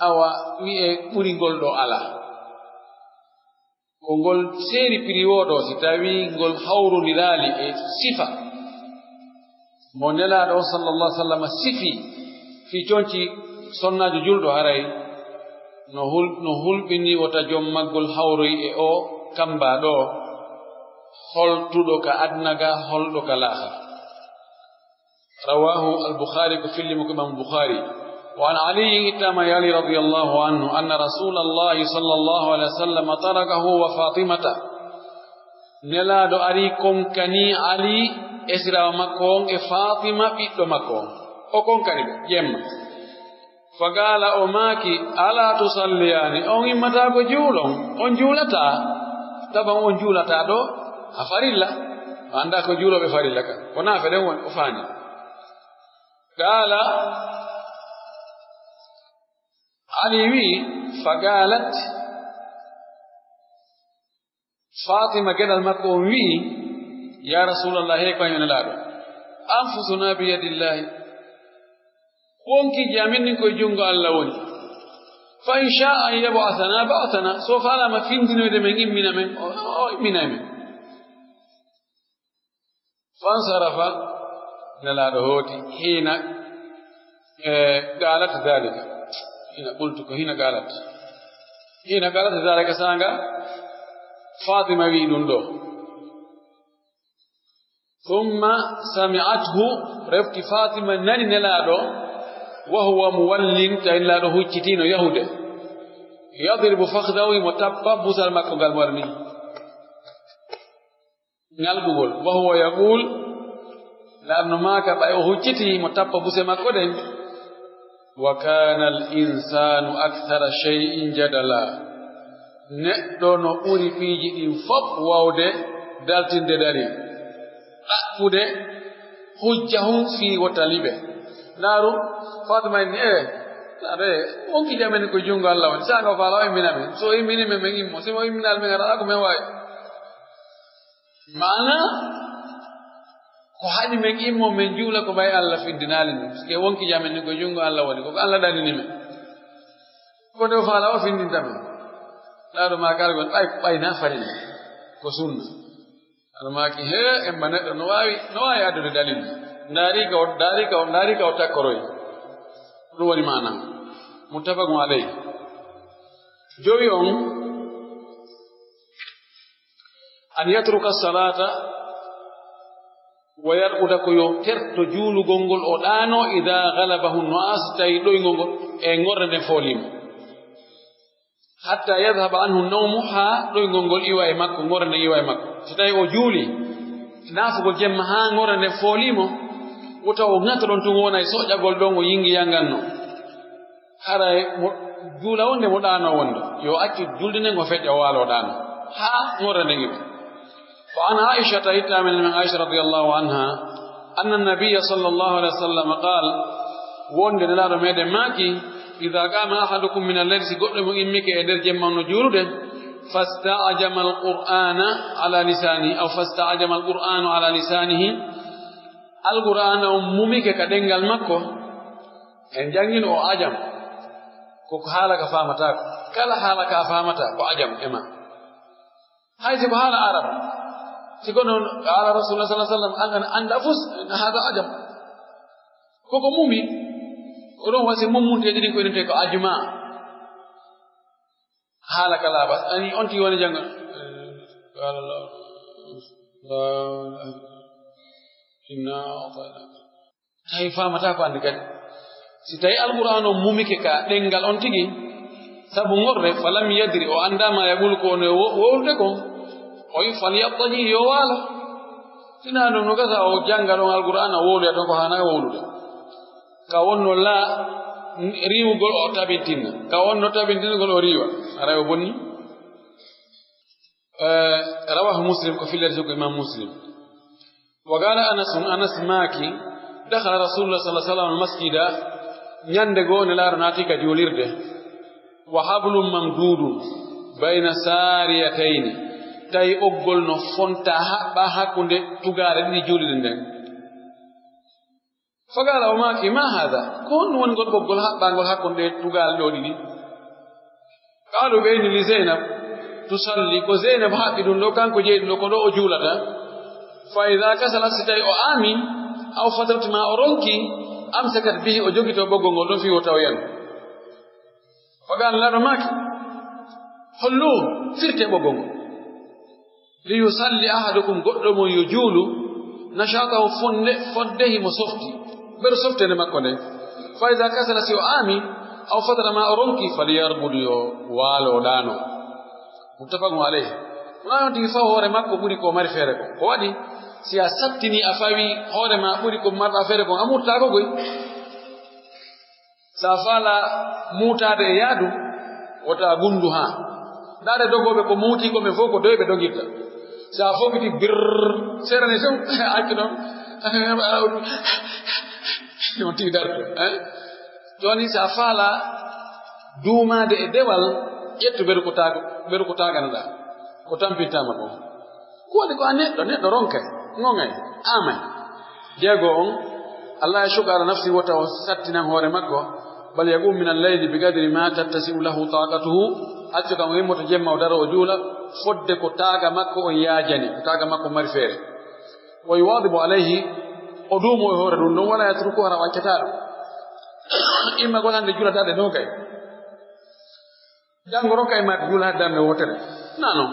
awa wi'e ɓuri ngol ɗoo alaa. Ko ngol seeri piri woo ɗoo, si tawii ngol hawrondiraali e sifa mo Nelaaɗo on sallallahu alaihi wasallam sifi fii conci sonnaajo julɗo, haray no hul-, no hulɓinii wota jom maggol hawroy e oo kamba ɗoo, holtuɗo ka aduna ga, holɗo ka laakhira. رواه البخاري، ko fillii mo ko Imam Bukhari. وعن علي، ittaama e Ali radiyallahu anhu, أن رسول الله صلى الله عليه وسلم تركه وفاطمة. Nelaaɗo ari konkani Ali, esiraawo makko on, e Faatima, ɓiɗɗo makko on. O konkani ɓe, jemma. فقال، o maaki, ألا تصليان؟ On immataako juulon? On juulataa? Taban on juulataa ɗoo a farilla. A anndaa ko juulooɓe farilla kan. Ko naafe ɗen woni, o faani. قال، Ali wi'i, فقالت، Faatima geɗal makko on wi'i, يا رسول الله، hey ko an yo Nelaaɗo, أنفسنا بيد الله، wonkiiji amen ɗin ko e junngo Alla woni. فإن شاء أن يبعثنا بعثنا، so faalaama findinoyde men, immina men, o, o imminay men. فانصرف، Nelaaɗo hooti, حين، eh, قالت ذلك. حين قلت، ko حين قالت. حين قالت ذلك, saanga Faatima wi'i ɗum ɗoo. ثم سمعته، refti Faatima nani Nelaaɗo, وهو مول، tawi Nelaaɗo huccitii no yahude. يضرب فخذه، himo tappa busal makko ngal mo waɗani. Ŋalɗugol. وهو يقول، Nelaaɗo no maaka, ɓay o huccitii, himo tappa buse makko ɗen. وكان الإنسان أكثر شيء جدلا. Neɗɗo no ɓuri piiji ɗin fof waawde daltinde dalil, ɗaɓɓude hujja hun fii wota liɓe. Ndaaru, Faatuma inni, "Ee, Nelaaɗo, ee, wonkiiji amen ko junngo Alla woni. Saanga o faala o immina men. So o immini men, men immo. Si o imminaali men, alaa ko men waawi." Maana, ko haɗi men immo men juula ko ɓay Alla findinaali men. Sike wonkiiji amen ni ko junngo Alla woni, ko Alla ɗanini men. Ko nde o faala o findinta men. Nelaaɗo maaki, "Ɓay, ɓay na farilla. Ko sunna." Nelaaɗo maaki, "Hee, emma neɗɗo no waawi, no waawi addude dalil. Ndaari ka o, ndaari ka o, ndaari ka o takkoroyi." Ɗum woni maana. Muttafaqun alayhi. Jowi on, أن يترك الصلاة ويرقد, ko yo terto juulugol ngol, o ɗaanoo, إذا غلبه النعاس, tawi ɗoyngol ngol e ŋorre nden foolii mo. حتى يذهب عنه النوم, haa ɗoyngol ngol iwa e makko, ŋorre nden iwa e makko. So tawi o juulii, naafugol jemma haa ŋorre nden foolii mo, wota o ŋato ɗon tun, wona e soƴagol ɗon, o yingi yanganno. Haray mo juula wonde mo ɗaanoo wonde, yo accu julde nden o feƴƴa o waala o ɗaanoo haa ŋorre nden iwa. وعن عائشة, ittaama e Aisha رضي الله عنها، أن النبي صلى الله عليه وسلم قال, wonde Nelaaɗo meɗen maaki, إذا قام أحدكم من الليل, si goɗɗo mo immike e nder jemma no juulude, فاستعجم القرآن على لسانه، أو فاستعجم القرآن على لسانه. Alqur'aana on mumike ka ɗemngal makko, en janngino o ajam, ko ko haala ka faamataa ko. Kala haala ka faamataa ko ajam e ma. Hay si ko haala Arab, si ko non, قال رسول الله صلى الله عليه وسلم, an, an, anda fus, هذا عجم. Ko ko mumi, ko ɗon wasi mummunteeji ɗin ko inete ko ajma. Haala ka laaɓa. Ani on tigi woni jannga. قال الله، إنا أعطيناك. Tawi faamataa ko anndi kadi. Si tawi Alqur'aan on mumike ka ɗemngal on tigi, sabu ngorre, فلم يدر, o anndaa ما يقول ko woni wo-, wowlude kon. O wi, فليضطجع, yo waalo. Sinaa ɗum no gasa o jannga ɗon Alqur'aana, o wowloya ton ko haanaa wowlude. Ka wonno laa riiwugol o tabintinna. Ka wonno tabintingol o riiwa. Aray o bonni. Eh, رواه مسلم, ko fillere ko Imam Muslim. وقال أنس, Anas maaki, دخل رسول الله صلى الله عليه وسلم المسجد, ñande goo Nelaaɗo naati ka juulirde. وحبل ممدود بين ساريتين, tawi ɓoggol no fonta haɓɓa hakkunde tugaale ɗiɗi juulirde nden. فقال, o maaki, ما هذا؟ Ko honɗum woni ngol ɓoggol haɓɓaangol hakkunde tugaale ɗoo ɗiɗi? قالوا, ɓe inni, لزينب تصلي, ko Zeynab haɓɓi ɗum ɗoo, kanko jeyɗo ɗoo, ko ɗoo o juulata. فإذا كسلت, si tawi o aamii, أو فترت, maa o ronkii, أمسكت به, o jogitoo ɓoggol ngol ɗon fii wota o yanu. فقال, Nelaaɗo maaki, خلوه, firtee ɓoggol ngol. ليصل أحدكم, goɗɗo mon yo juulu, نشاطه, fonde, fodde himo softi, ɓeru softende makko nden. فإذا كسل, si o aamii, أو فتر, maa o ronkii, فليرقد, yo waalo, o ɗaano. متفق عليه. Wonaa on tigi faw hoore makko ɓuri ko mari feere ko. Ko waɗi, si a sattinii a fawii hoore maa ɓuri ko marɗaa feere ko, a murtaako koy. Si a faalaa muutaade e yaadu, wota a gunndu haa. Ndaaree dogooɓe ko muutii ko ɓen fow ko doyi ɓe dogirta. Si a fokkiti birr, seerani ton, accu ɗon. On tigi darto, eh? Jooni si a faalaa duumaade e dewal, ƴettu ɓeru ko taaga, ɓeru ko taaganoɗaa, ko tampintaama kon. Ko waɗi ko a neɗɗo, neɗɗo ronkay, ŋoŋay, aamay. Jeego on, ألا يشق على نفسه, wota o sattinan hoore makko, بل يقوم من الليل بقدر ما تتسع له طاقته, accu kam o immoto jemma o daro o juula, fodde ko taaga makko on yaajani, ko taaga makko mari feere. ويواظب عليه, o duumo e hoore ɗum ɗon, ولا يتركه, hara o accataa ɗum. Immagol hannde juulata ɗe noogay. Janngo rokka e maɓɓe juula darnde wootere. Naa non.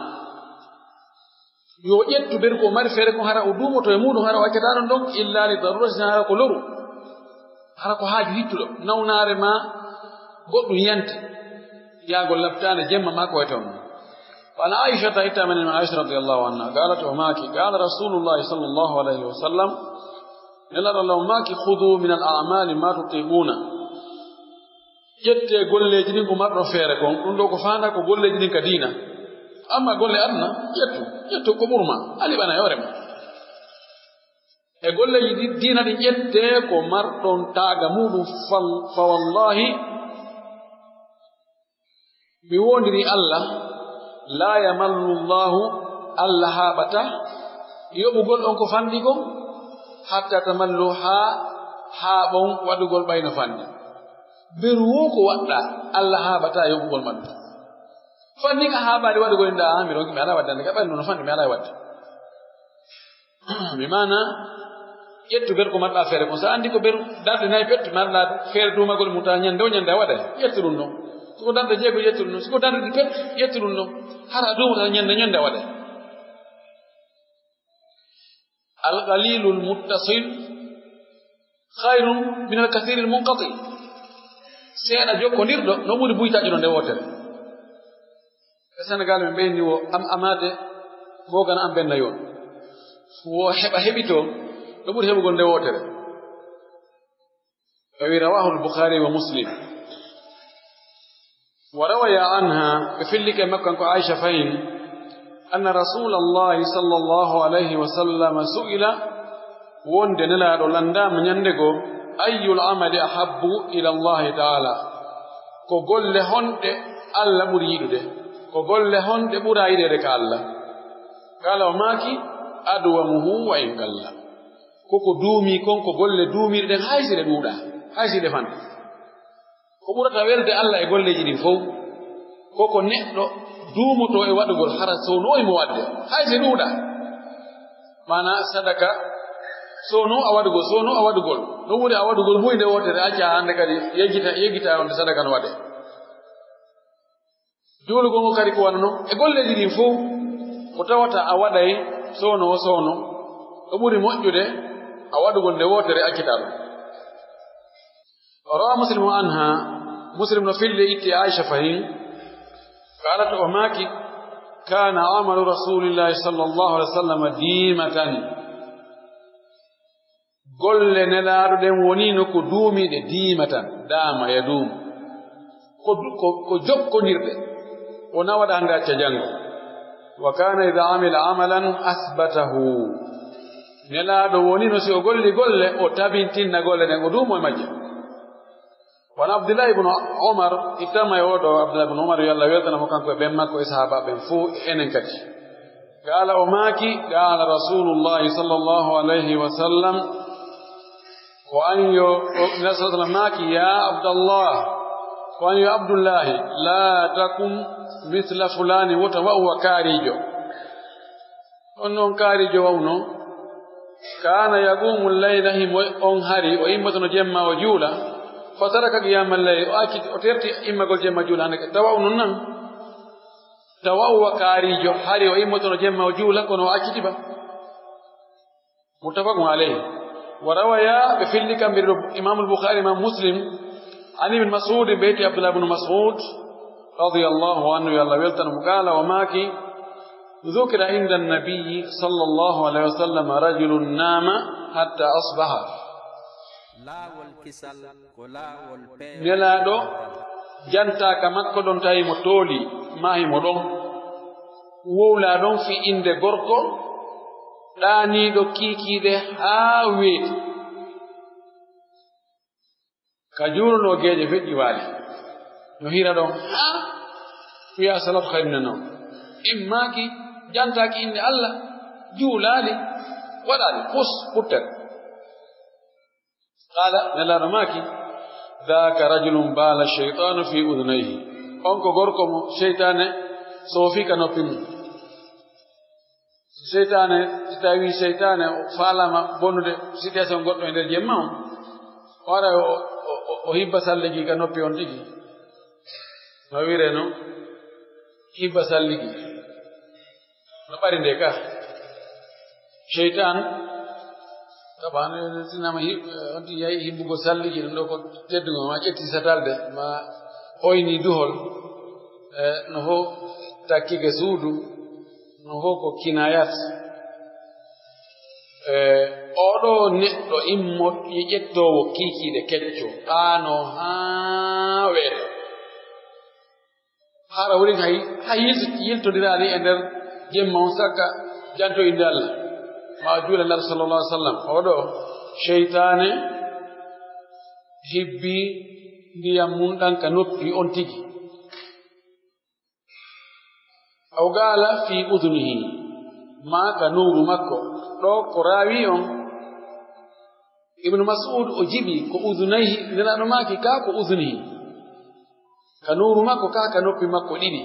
Yo ƴettu ɓeru ko mari feere ko hara o duumoto e muuɗum, hara o accataa ɗon ɗon, إلا لضرورة, hara ko loru. Hara ko haaju hittuɗo. Nawnaare maa goɗɗum yanti. Yaagol labtaande jemma maa ko e ton. وعن عائشة, ittaama e Aisha رضي الله عنها, قالت, o maaki, قال رسول الله صلى الله عليه وسلم, Nelaaɗo Alla on maaki, خذوا من الأعمال ما تطيقون. Ƴettee golleeji ɗin ko marɗon feere kon. Ɗum ɗoo ko faandaa ko golleeji ɗin ka diina. Amma golle aduna, ƴettu, ƴettu ko ɓuri maa, a liɓanay hoore maa. E golleeji ɗi-, diina ɗin, ƴettee ko marɗon taaga muuɗum. Fa, فوالله, mi woondirii Alla, لا يمل الله, Alla haaɓataa yoɓugol on ko fanɗi kon, حتى تملوا, haa haaɓon waɗugol ɓay no fanɗi. Beru woo ko waɗɗaa, Alla haaɓataa yoɓugol ma ɗum. Fanɗi ka haaɓaali waɗugol, inda, "Ah, mi ronki, mi alaa waɗde hannde, ka ɓay no fanɗi, mi alaa waɗde." Mi maana, ƴettu beru ko marɗaa feere kon. So anndi ko beru darɗe nayi pet, marɗaa feere duumagol mum, tawa ñande o ñande a waɗay. Ƴettu ɗum non. So ko darɗe jeego, ƴettu ɗum non. So ko darɗe ɗiɗi pet, ƴettu ɗum non. Hara a duumata ñande ñande a waɗay. القليل المتصل خير من الكثير المنقطع. Seeɗa jokkondirɗo no ɓuri buy taƴuɗo nde wootere. E Senegal, min ɓeyni wo am amaade, ɓoogana am benna yoon. Wo heɓa heɓitoo, no ɓuri heɓugol nde wootere. O wi, رواه البخاري ومسلم. وروي عنها, ɓe fillike makko kanko Aisha fahin, أن رسول الله صلى الله عليه وسلم سئل, wonde Nelaaɗo landaama ñande goo, أي العمل أحب إلى الله تعالى؟ Ko golle honɗe Alla ɓuri yiɗude? Ko golle honɗe ɓura yiɗeede ka Alla? Qaala, o maaki, adwamuhu wa in qalla. Ko ko duumii kon, ko golle duumiiɗe ɗen, hay si ɗe ɗuuɗaa, hay si ɗe fanɗi. Ko ɓurata welde Alla e golleeji ɗin fow, ko ko neɗɗo duumotoo e waɗugol, hara soono o himo waɗde, hay si ɗuuɗaa. Maanaa sadaka, soono a waɗugol, soono a waɗugol, no ɓuri a waɗugol huunde wootere, acca hannde kadi yeggita, yeggita on sadaka no waɗee. Juulugol ngol kadi ko wano non. E golleeji ɗin fow, ko tawata a waɗay soono o soono, ko ɓuri moƴƴude a waɗugol nde wootere accitaa ɗum. Rawa Muslimun anha, Muslim no filli itti Aisha fahin, qaalat, o maaki, kaana amalu Rasulillahi sallallahu alaihi wasallam diimatan. Golle Nelaaɗo ɗen woniino ko duumiiɗe diimatan, daama yaduumu. Ko du-, ko, ko jokkondirɗe, wonaa waɗa hannde acca janngo. Wa kaana idaa amila amalan asbatahu. Nelaaɗo woniino si o golli golle, o tabintinna golle ɗen, o duumo e majje. Wa an Abdullahi ibn Umar, ittama e oo ɗoo Abdullahi ibn Umar, yo Alla weltano mo kanko e ɓen makko e sahaaba ɓen fow, e enen kadi. Qaala, o maaki, qaala Rasuulullaahi sallallaahu alayhi wa sallam, ko an yo, o, Nabi sallallaahu alayhi wa sallam maaki, yaa Abdallah, ko an yo Abdullaahi, laa takun misla fulaani, wota wa'u wa kaariijo. On non kaariijo wa'uno, kaana yaquumu layla, himo on hari, o immotono jemma o juula, fa taraka qiyaama layli, o acci, o terti immagol jemma juula, hande ka, tawa o non nan. Tawa o wa kaariijo, hari o immotono jemma o juula, kono o acciti ba. Muttafaqun alayhi. Wa rawaya, ɓe filli kamɓe ɗiɗo, Imaamul Bukhaari, Imaam Muslim, an Ibn Mas'ud, ɓe itti Abdullah ibn Mas'ud, radiyallahu anhu, yo Allah weltano mo, qaala, o maaki, ذكر عند النبي صلى الله عليه وسلم رجل نام حتى أصبح. Laawol kisal ko laawol peewal. Nelaaɗo jantaa ka makko ɗon, tawi mo tooli, maahi mo ɗon. Wowlaa ɗon fii innde gorko ɗaaniiɗo kiikiiɗe haa weeti. Ka juulunoo geeƴe feƴƴi waali. No hira ɗon, haa wi'a salatu khairin minannawm. Immaaki jantaaki innde Alla, juulaali, waɗaali pus, ɓuttere. Qaala, Nelaaɗo maaki, ذاك رجل بال الشيطان في أذنيه. On ko gorko mo seytaane soofi ka noppi mum. So seytaane, si tawii seytaane o faalaama bonude situation goɗɗo e nder jemma on, o ara o, o, o, o hibba salligi ka noppi on tigi. No wi'iree non, hibba salligi. No ɓari nde ka. Seytaan, tabaano, sinama hi-, on tigi yahi hibbugol salligi, ɗum ɗo ko teddungal, ma ƴetti satalde, ma oyni duhol, e, no ho takkike suudu, no ho ko kinayat. E, oɗo neɗɗo immo, ƴettoowo kiikiiɗe kecco, ɗaano haa weeto. Hara woni hay, hay yilto-, yiltondiraani e nder jemma on sakka janto innde Alla. Ma o juula Naaru sallallahu alaihi wasallam. Oɗo seytaane hibbi ndiyam mun ɗan ka noppi on tigi. Aw qaala fi udunihi, maa ka nowru makko, ɗo ko raawi on. Ibnu Mas'ud o jiɓi ko udunayhi, Nelaaɗo maaki ka ko udunihi. Ka nowru makko ka, ka noppi makko ɗiɗi.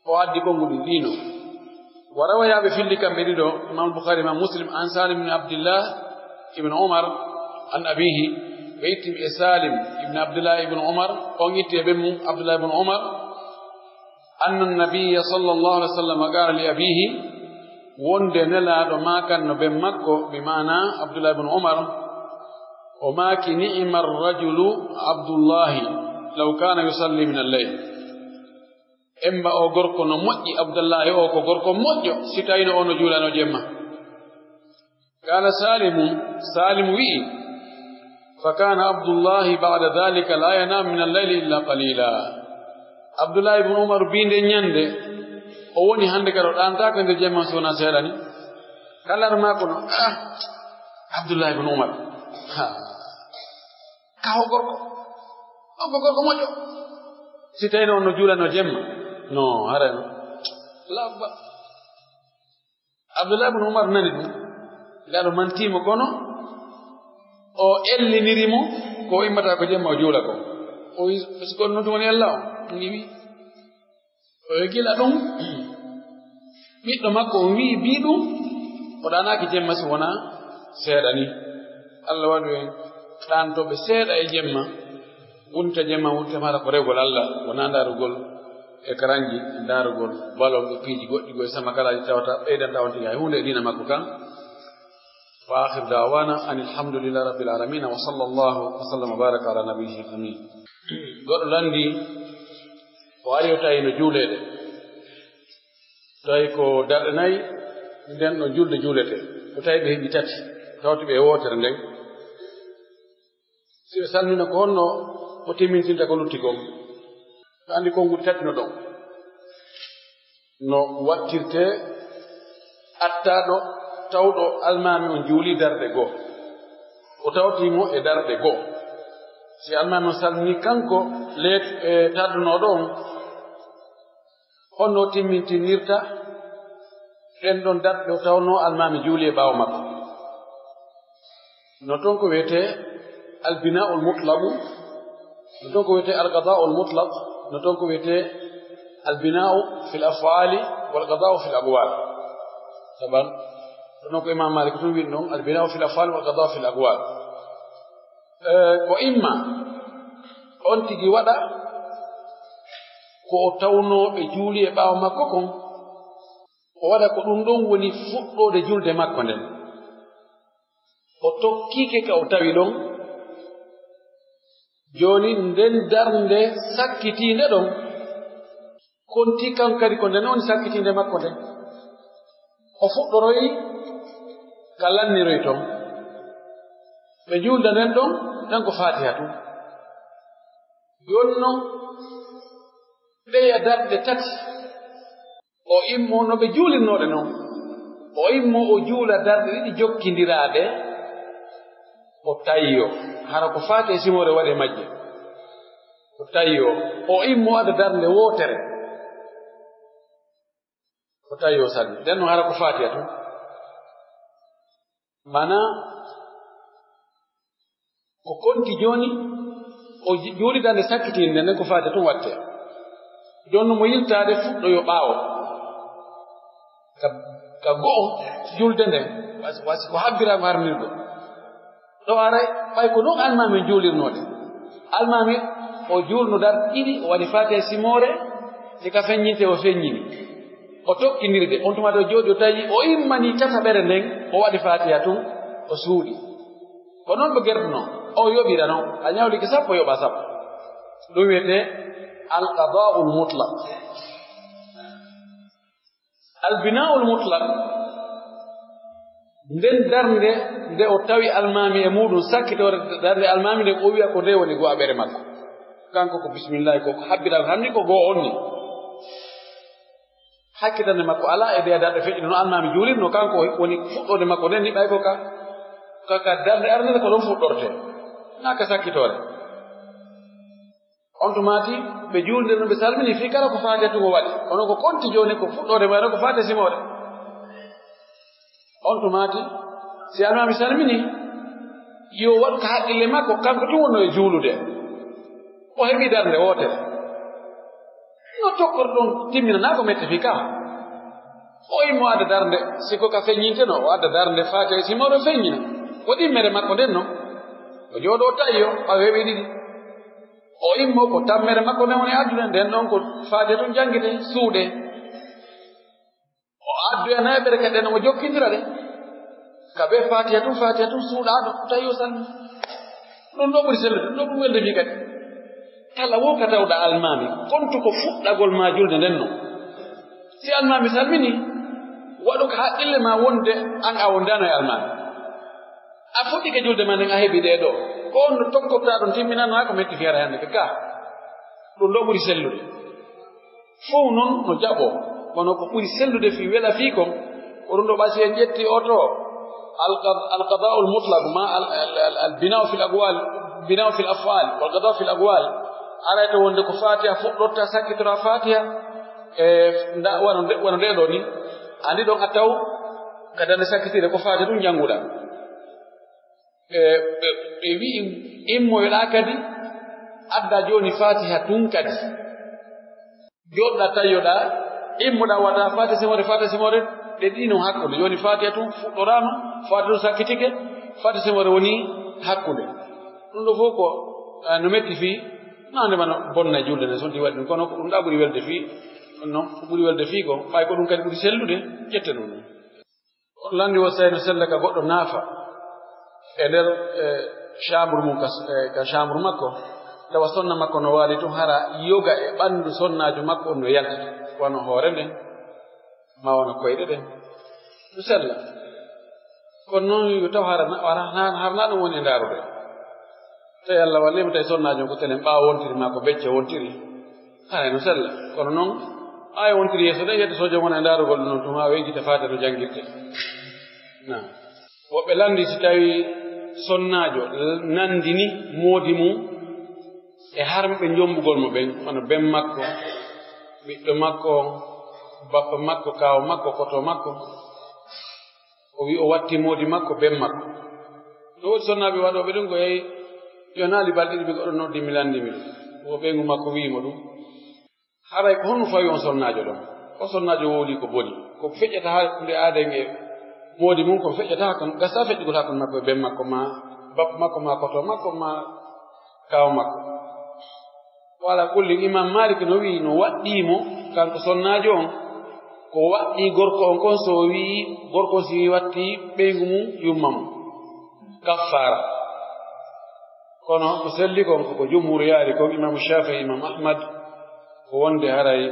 O addi konguɗi ɗiɗi no. Wa rawaya, ɓe filli kamɓe ɗiɗo, Imam Bukhari, Imam Muslim, an Salim ibn Abdillah ibn Umar, an abihi, ɓe itti e Salim ibn Abdillah ibn Umar, on itti e ɓen mum Abdullah ibn Umar, anna nabiyya sallallahu alaihi wasallam qala li abihi, wonde Nelaaɗo maakanno ben makko, bi maana Abdullah ibn Umar, o maaki, "Ni'ma rajulu Abdullahi law kana yusalli min al-layl." Emba o gorko no moƴƴi, Abdullahi o ko gorko moƴƴo, si tawino o no juulano jemma. Qala Salimu, Salimu wi'i, "Fa kana Abdullahi ba'da dhalika la yanamu min al-layli illa qalila." Abdullahi ibn Umar bi nde ñande, o woni hande kadi o ɗaantaako e nder jemma so wonaa seeɗa ni. Kala no maa kono, ah, Abdullahi ibn Umar. Ha. Kawo gorko. On ko gorko moƴƴo. Si tawino on no juulano jemma. No, haray no. Labba. Abdullah ibn Umar nani ɗum. Ngal mantii mo kono o elliniri mo ko o immata ko jemma o juula ko. O wi, "Est-ce que on non tun woni Allah on?" Ni wi. O wi gila ɗum. Ɓiɗɗo makko on wi'i, bii ɗum, o ɗaanaaki jemma si wonaa seeɗa ni. Allah waɗu en ɗaantooɓe seeɗa e jemma. Wonta jemma, wonta mara ko rewgol Allah, wonaa ndaarugol ekaranji, ndaarugol balon e piiji goɗɗi, ko e sama kalaaji tawata ɓeydanta on tigi hay huunde e diina makko kan. Wa akhir da'wana anil hamdulillahi rabbil alamin, wa sallallahu wa sallam wa baraka ala nabiyyi amin. Goɗɗo landi, o ari o tawi no juuleede. Tawi ko darɗe nayi, nden ɗon julde juulete. O tawi ɓe heɓi tati, tawti ɓe e wootere nden. Si ɓe salmina ko honno o timmintinta ko lutti kon. Ɓe anndi konguɗi tati no ɗon. No wattirte attaaɗo tawɗo almaami on juuli darɗe goo. O tawti mo e darɗe goo. Si almaami on salmini kanko leet-, e, taddunooɗo on, honno o timmintinirta ɗen ɗon darɗe o tawnoo almaami juuli e ɓaawo makko? No ton ko wiyetee albinaa'ul mutlaqu, no ton ko wiyetee alqadaa'ul mutlaq, no ton ko wiyetee albinaa'u fil af'aali wal qadaa'u fil aqwaal. Saban, ɗon ko Imaam Maalik tun wi'i ɗon, albinaa'u fil af'aali wal qadaa'u fil aqwaal. Eh, ko imma on tigi waɗa ko o tawnoo ɓe juuli e ɓaawo makko kon, o waɗa ko ɗum ɗon woni fuɗɗoode julde makko nden. O tokkike ka o tawi ɗon. Jooni nden darnde sakkitiinde ɗon, konti kan kadi ko nden woni sakkitiinde makko nden. O fuɗɗoroyi ka lanniroy ton. Ɓe juulda nden ɗon, ɗen ko Faatiha tun. Jooni non, ɓeya darɗe tati. O immoo no ɓe juulirnooɗe non. O immoo o juula darɗe ɗiɗi jokkindiraaɗe. O tayyoo. Hara ko faati e simoore waɗi e majje. O tayyoo. O immoo ada darnde wootere. O tayyoo salli. Nden non hara ko Faatiha tun. Maanaa, ko konti jooni, o ju-, juulida nde sakkitiinde nden ko Faatiha tun wattee. Jooni no mo yiltaade fuɗɗoyo ɓaawo. Ka, ka go'o julde nden, wasi, wasi ko habbira ko harmirgo. Ɗo aray, ɓay ko non almaami juulirnoo ɗe. Almaami o juulno darɗe ɗiɗi, o waɗi Faatiha e simoore, si ka feññinte o feññini. O tokkindiri ɗe. On tuma to jooɗi o tawi o immanii tataɓere nden, o waɗi Faatiha tun, o suuɗi. Ko non ko gertuno, o yoɓira non. A ñawlike sappo, yoɓa sappo. Ɗum wiyetee alqadaa'ul mutlaq. Albinaa'ul mutlaq, nden darnde nde o tawi almaami e muuɗum, sakkitoore darnde almaami nden, o wi'a ko nde woni go'aɓere makko. Kanko ko bismillaahi, ko, ko habbiraa, hanndi ko goo on ni. Hakkitande makko alaa e nde darnde feƴƴuno no almaami juulirno, kanko woni fuɗɗoode makko nden ni, ɓay ko ka, ka, ka darnde arnere ko ɗon fuɗɗortee, naa ka sakkitoore. On tumaati ɓe juulde no ɓe salmini fii kala ko faati e tun o waɗi. Kono ko konti jooni ko fuɗɗoode mayre ko faati e simoore. On tumaati si almaami salmini, yo waɗu ka haqqille makko, kanko tun wonno e juulude. O heɓi darnde wootere. No tokkorɗon timminanaa ko metti fii ka. O immo adda darnde, si ko ka feññinte no, o adda darnde faati e simoore feññina. Ko ɗimmere makko nden no. O jooɗoo tawi o, ɓawo heɓi ɗiɗi. O immo ko tammere makko nden woni addude, nden ɗon ko Faatiha tun janngite, suuɗe. O addoya nayaɓere kadi nden o jokkindira ɗe. Ka be Faatiha tun, Faatiha tun suuɗaaɗo, tawi o salmi. Ɗum ɗo ɓuri sellude, ɗum ɗo ɓuri welde fii kadi. Kala wo ka tawɗa almaami, kontu ko fuɗɗagol maa julde nden non. Si almaami salmini, waɗu ka haqqille maa wonde an a wondaano e almaami. A fuɗɗike julde maa nden a heɓi ɗee ɗoo. Ko on no tokkortaa ɗon timminano haa ko metti fiyata hannde ka kaa. Ɗum ɗo ɓuri sellude. Fow non no jaɓoo. Kono ko ɓuri sellude fii wela fii kon, ko ɗum ɗo ɓasi en ƴetti oto. Al-, al-qadaa'ul mutlaq, ma al-, al-, al-, al-bina'u fil aqwal, bina'u fil af'al, wal qadaa'u fil aqwal. Arayta wonde ko Faatiha fuɗɗorta, sakkitora Faatiha. E nda wano nde, wano nde ɗoo ni, andi ɗon a taw ka dande sakkitiire ko faati ɗum jannguɗaa. E ɓe, ɓe wi'i, immoyoɗaa kadi, adda jooni Faatiha tun kadi. Jooɗoɗaa tayoɗaa, immoɗaa waɗaa Faatiha simoore, Faatiha simoore, ɗe ɗiɗi non hakkunde. Jooni Faatiha tun fuɗɗoraama, Faatiha tun sakkitike, Faatiha simoore woni hakkunde. Ɗum ɗoo fof ko, ah, no metti fii, no ande mano bonna e julde ne, so ɗi waɗi ɗum. Kono ko ɗum ɗaa ɓuri welde fii, ɗum non ko ɓuri welde fii ko, ɓay ko ɗum kadi ɓuri sellude, ƴette ɗum ɗum. Lanndi wo sey no sella ka goɗɗo naafa e nder, e, chambre mum, ka, e, ka chambre makko, tawa sonna makko no waali tun, hara yoga e ɓanndu sonnaajo makko on no yaltata, wano hoore nden, ma wano koyɗe ɗen. No sella. Kono non yo taw hara na, hara, hara, hara na ɗum woni e ndaarude. Tawi Allah walliima, tawi sonnaajo on ko telen ɓaawo wontiri maa ko becce wontiri. Haray no sella. Kono non, ɓaawo wontiri yeeso ɗen, yedde soojo wona e ndaarugol ɗum non, tuma o yejjita faade no janngirte. Naam. Woɓɓe lanndi si tawi sonnaajo nandini moodi mum e harɓe njombugol mo ɓen, wano ben makko, ɓiɗɗo makko, bappa makko, kaaw makko, koto makko. O wi'i o watti moodi makko, ben makko. No woodi sonnaaɓe waɗooɓe ɗum ko yehi, yonaali balɗe ɗiɗi, ko ɗon noddi mi lanndi mi. Wo ɓeyngu makko wi'i mo ɗum. Haray ko honno fawi on sonnaajo ɗon? O sonnaajo wowli ko boni. Ko feƴƴata hakkunde aaden e moodi mum, ko feƴƴata hakkunde, gasa feƴƴugol hakkunde makko e ben makko, ma bappa makko, ma koto makko, ma kaaw makko. Wala kulli, Imam Malik no wi'i no waɗɗii mo, kanko sonnaajo on, ko waɗɗii gorko on kon, so o wi'i, gorko on si wi'i watti ɓeyngu mum, yumma mum. Kaffaara. Kono ko selli kon, ko ko jumhur yaari kon, Imam Shafi'i, Imam Ahmad, ko wonde haray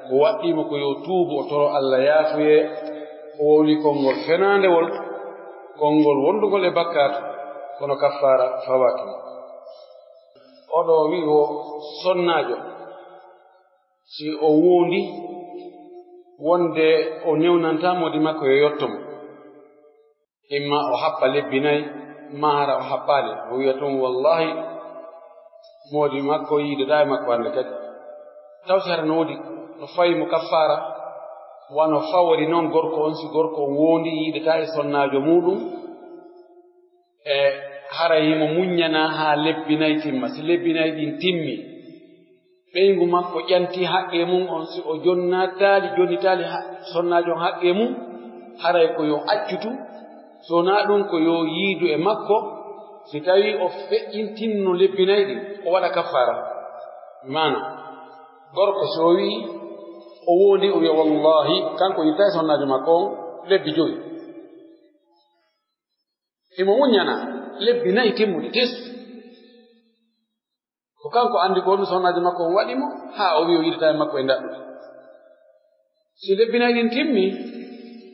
ko waɗɗii mo ko yo tuubu, o toro Allah yaafuye, o wowli konngol fenaandewol, konngol wondugol e bakkaatu, kono kaffaara fawaaki mo. Oɗo wi'i wo sonnaajo, si o wondi wonde o newnanta moodi makko yo yotto mo, imma o happa lebbi nay, maa hara o happaali, o wi'a tun, "Wallahi, moodi makko yiidataa e makko hannde kadi." Taw si hara no woodi no fawi mo kaffaara, wano fawori non gorko on, si gorko on wondi yiidataa e sonnaajo muuɗum, e haray himo muññanaa haa lebbi nay timma. Si lebbi nay ɗin timmi, ɓeyngu makko ƴanti haqqee mun on, si o jonnataali, jonnitaali ha-, sonnaajo on haqqee mun, haray ko yo accutu, so wonaa ɗun ko yo yiidu e makko, si tawii o feƴƴintinno lebbi nay ɗin, o waɗa kaffaara. Maana, gorko si o wi'i o wondi, o wi'a, "Wallaahi, kanko yiɗataa e sonnaajo makko on lebbi jowi." Himo muññana lebbi nay timmuɗi tis. Ko kanko anndi ko honno sonnaajo makko on waɗi mo, haa o wi'i o yiɗataa e makko e ndaɗɗude. Si lebbi nay ɗin timmi,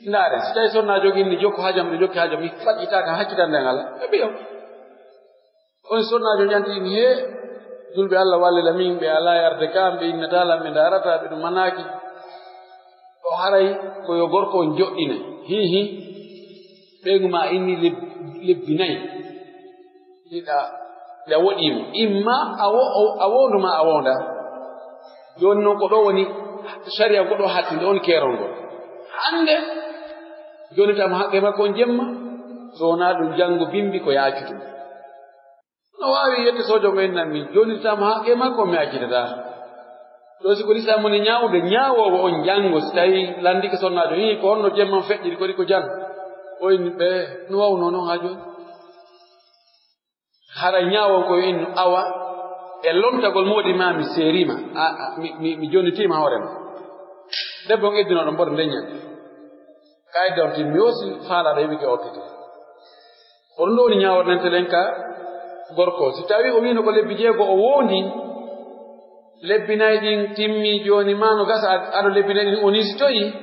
ndaare, si tawi sonnaajo on inni jokku haajam, ɗo jokki haajam, mi faƴƴitaa kan, haccitan nden ala, ɓe mbi'o. On sonnaajo ƴanti ɗin, "Hee, julɓe Alla wallila min, ɓe alaa e arde ka am, ɓe innataa lan, ɓe ndaarataa, ɓe ɗumanaaki." O haray ko yo gorko on joɗɗine. Hihi, ɓeyngu maa inni leb-, lebbi nay. Hiɗa, hiɗa woɗii mo. Imma a wo-, o-, a wondu maa a wonda. Jooni non ko ɗo woni sariya, ko ɗo hattinde on keerol ngol. Hannde, jonnitaama haqqe makko on jemma, so wonaa ɗum janngo bimbi ko yaacude. No waawi yette soojo ngo innan min, jonnitaama haqqe makko, mi accitataa. Ɗo si ko lislaam woni ñaawude, ñaawoowo on janngo, si tawii lanndike sonnaajo, hii, ko honno jemma feƴƴiri, ko ɗi ko jan? O inni ɓe, no waawunoo non haa jooni? Hara ñaawon ko yo innu, awa, e lontagol moodi maa mi seeriima, a, a, mi, mi, mi jonnitiima hoore ma. Debbo on eddinoo ɗon mboɗo ndeñan. Kayidde on timmi o si faalaaɗo heɓi ke okkete. Ko ɗum ɗo woni ñaaworde nden ka gorko. Si tawii o wiino ko lebbi jeego o woondi, lebbi nay ɗin timmi jooni maa no gasa ad-, ado lebbi nay ɗin o nisitoyi,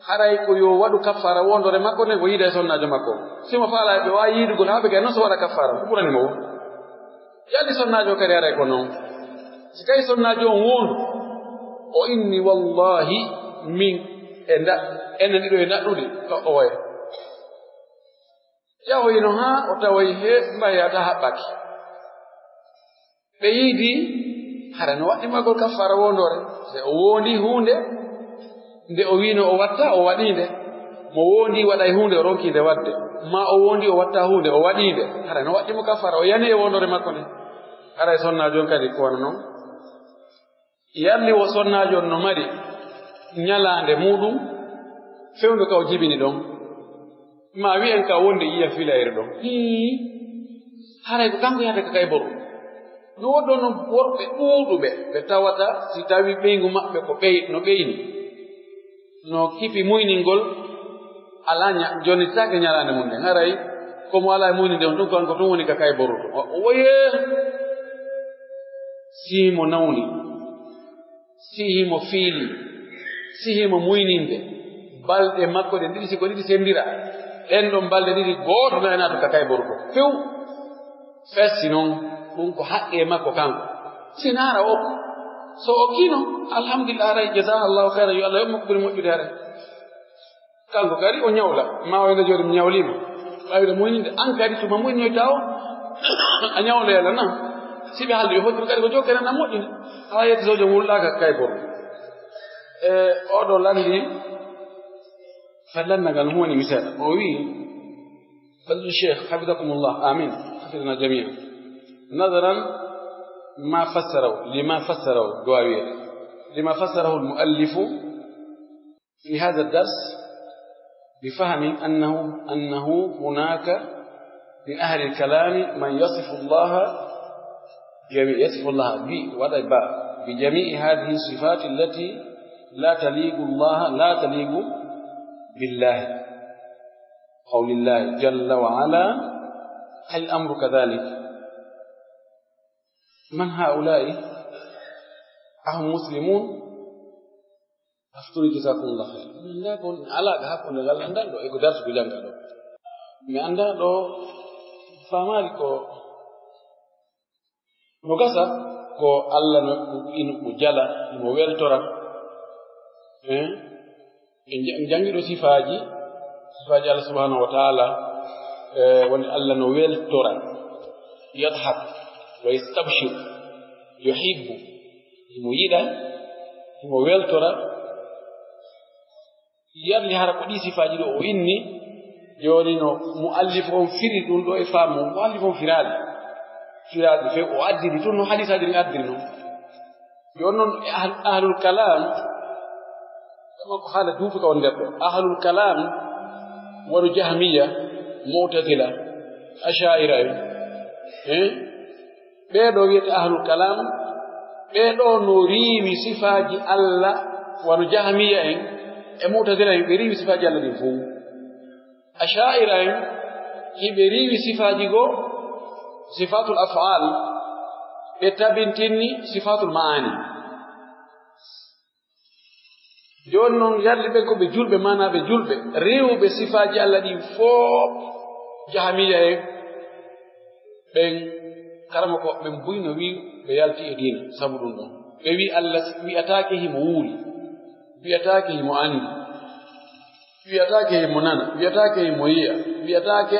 haray ko yo waɗu kaffaara wondore makko nden o yiida e sonnaajo makko. Si mo faalaa ɓe waawi yiidugol haa ɓe gay non so waɗa kaffaara, ko ɓurani mo woo. Yalli sonnaajo kadi haray ko non. Si tawi sonnaajo on wondu, o inni, "Wallaahi, min e nda-, enen ɗiɗo e naɗɗude," o, o waya. Yahoyino haa o tawoyi he mbayata haɓɓaki. Ɓe yiidi, Hara no waɗɗi mo agol kaffaara woondoore. Se o woondii huunde, nde o wiino o watta, o waɗii nde. Mo woondii waɗay huunde, o ronkii nde waɗde. Maa o woondii o watta huunde, o waɗii nde. Hara no waɗɗi mo kaffaara, o yani e woondoore makko nde. Haray sonnaajo on kadi ko wano non. Yalli wo sonnaajo on no mari ñalaande muuɗum fewndo ka o jibini ɗon. Ma wi'en ka wonde yiya filayre ɗon. Hii, haray ko kanko yahata ka kay boro. No woodoo non worɓe ɗuuɗuɓe ɓe tawata si tawi ɓeyngu maɓɓe ko ɓey-, no ɓeyni, no kipi muyningol alaa ña-, jonnitaake ñalaande mum nden. Haray ko mo alaa e muyni nden tun, kanko tun woni ka kay boro tun. O, o woyee. Si mo nawni. Si himo fiili, si himo muyninde, balɗe makko ɗen ɗiɗi, si ko ɗiɗi senndira, ɗen ɗon balɗe ɗiɗi, gooto no e naatu ka kay boro ɗon. Few, festi non, ɗum ko haqqee makko kanko. Si naara okko. So okkino, alhamdulillah, haray, jazakallahu khairan, yo Allah yoɓ mo ko ɓuri moƴƴude haray. Kanko kadi o ñawla, ma o wi'a jooni mi ñawliima. Ɓayde muyninde, an kadi tuma muynoyta o, a ñawloyala nan. Si ɓe haaldi ɓe fottiri kadi ko jokkere nan moƴƴinde. Hawa yetti sojo wulɗaaka kay boro. E oɗo lanndi, fa lanndagal mo woni mi seeɗa. O wi'i, فضل الشيخ، حفظكم الله، آمين، حفظنا جميعا. نظرا ما فسره، لما فسره، du'a wi'e. لما فسره المؤلف في هذا الدرس بفهم أنه، أنه هناك من أهل الكلام من يصف الله جميع، يصف الله ب-، وضع باء، بجميع هذه الصفات التي لا تليق الله، لا تليق بالله، أو لله جل وعلا. هل الأمر كذلك؟ من هؤلاء؟ أهم مسلمون؟ Afturi, jazakumullah khair. Mi anndaa ko alaa ka hakkunde ngal anndan ɗo e ko darsu ko jannga ɗo. Mi anndaa ɗo faamaali ko no gasa ko Allah no ino mo jala, mo weltora. Eh? En ja-, en janngi ɗo sifaaji, sifaaji Allah subhanahu wa ta'ala, eh, woni Allah no weltora. Yadhak wa yastabshir, yuhibbu. Himo yiɗa, himo weltora. Yarli hara ko ɗii sifaaji ɗo o inni, jooni no muallif on firi ɗum ɗo e faamu, muallif on firaali. Firaali few o addiri tun no hadiisaaji ɗin addiri non. Jooni non e ahl-, ahlul kalaam, kama ko haala juutuka on nder ɗo. Ahlul kalaam, wano Jahmiya, Mu'tazila, Asha'ira en, eh? Ɓee ɗoo wi'ete ahlul kalaam, ɓee ɗoo no riiwi sifaaji Alla, wano Jahmiya en e Mu'tazila en, ɓe riiwi sifaaji Alla ɗin fow. Asha'ira en, hiɓe riiwi sifaaji goo, sifaatul af'aal, ɓe tabintinni sifaatul ma'aani. Jooni non, yarli ɓen ko ɓe julɓe, maanaa ɓe julɓe, riiwuɓe sifaaji Alla ɗin fow, Jahamiya en, ɓen karamokooɓe ɓen buy no wi'i ɓe yalti e diina, sabu ɗum ɗon. Ɓe wi'i Alla wi'ataake himo wuuri, wi'ataake himo anndi, wi'ataake himo nana, wi'ataake himo yi'a, wi'ataake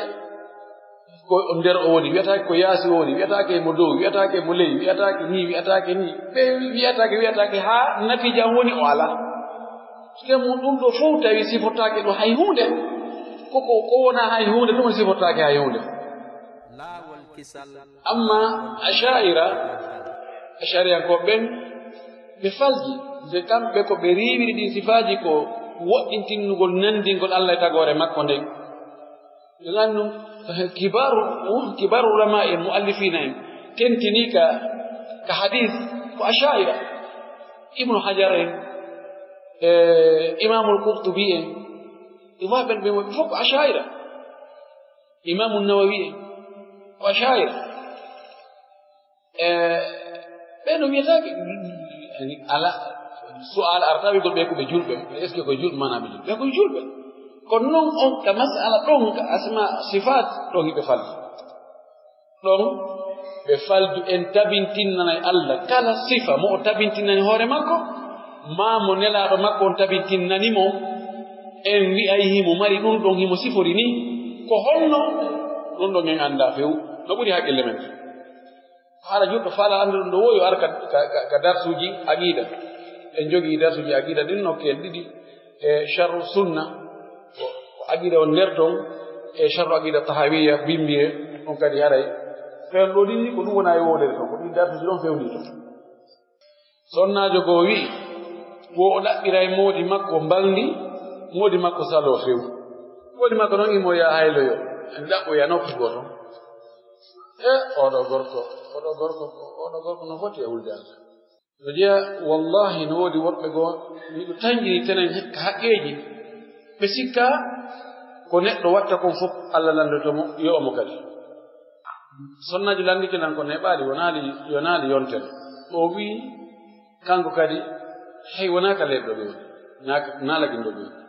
ko nder o woni, wi'ataake ko yaasi o woni, wi'ataake mo dow, wi'ataake mo ley, wi'ataake ni, wi'ataake ni. Ɓe wi'ataake, wi'ataake haa natiija woni o alaa. Te mo ɗum ɗo fow tawi sifotaake ɗo hay huunde. Ko, ko, ko wonaa hay huunde, ɗum sifotaake hay huunde. Amma Asha'ira, Ashariyankooɓe ɓen, ɓe falji, nde kamɓe ko ɓe riiwiri ɗin sifaaji ko woɗɗintinnugol nanndingol Alla e tagoore makko nden. Ɓe lannu, kibaaru, kibaaru ulamaa en, muallifiina en, tentinii ka, ka hadiis ko Asha'ira. Ibnu Hajar en, e Imaamul Qurtubi en, e maa ɓen ɓe fof ko Asha'ira. Imaamu Nawawi en, o Asha'ira. E, ɓe no wiyataake, yani, ala, su'aala arata wi'gol ɓe ko ɓe julɓe. Est-ce que ko julɓe? Maanaa ɓe julɓe. Ɓe ko julɓe. Kono non on ka mas'ala ɗon, ka asma, sifaat, ɗon hiɓe faldi. Ɗon ɓe faldu en tabintinnanay Alla kala sifa mo o tabintinnani hoore makko, maa mo Nelaaɗo makko on tabintinnani mo, en wi'ay himo mari ɗum ɗon, himo sifori ni. Ko honno? Ɗum ɗon en anndaa few. No ɓuri haqqille men. Hara juɗɗo faala anndude ɗum ɗo woo, yo ar ka, ka, ka, ka darsuuji aqiida. En jogii darsuuji aqiida ɗin nokkee ɗiɗi, e Sharhu Sunna, ko, ko aqiida on nder ton, e Sharhu Aqiida Tahawiyya, Bimbiye, on kadi haray. Ɓen ɗoo ɗin ni, ko ɗum wona e wowlere ton, ko ɗin darsuuji ɗon fewndii ton. Sonnaajo goo wi'i, wo o ɗaɓɓiray moodi makko mbalndi, moodi makko saloo few. Moodi makko non imo yaha hayloyo, en ɗaɓɓoya nokku goo ton. E, oo ɗoo gorko, oo ɗoo gorko, oo ɗoo gorko no foti e wulde Allah. No jeya, wallaahi, no woodi woɓɓe goo, miɗo tanƴiri tenen hikka haqqeeji. Ɓe sikka ko neɗɗo watta kon fof, Allah lanndoto mo, yo omo kadi. Sonnaajo lanndike lan ko neɓaali, wonaali, yonaali yontere. O wi'i, kanko kadi, hey, wonaa ka leeɗo ɓe woni, naa ka, naa lagindo ɓe woni.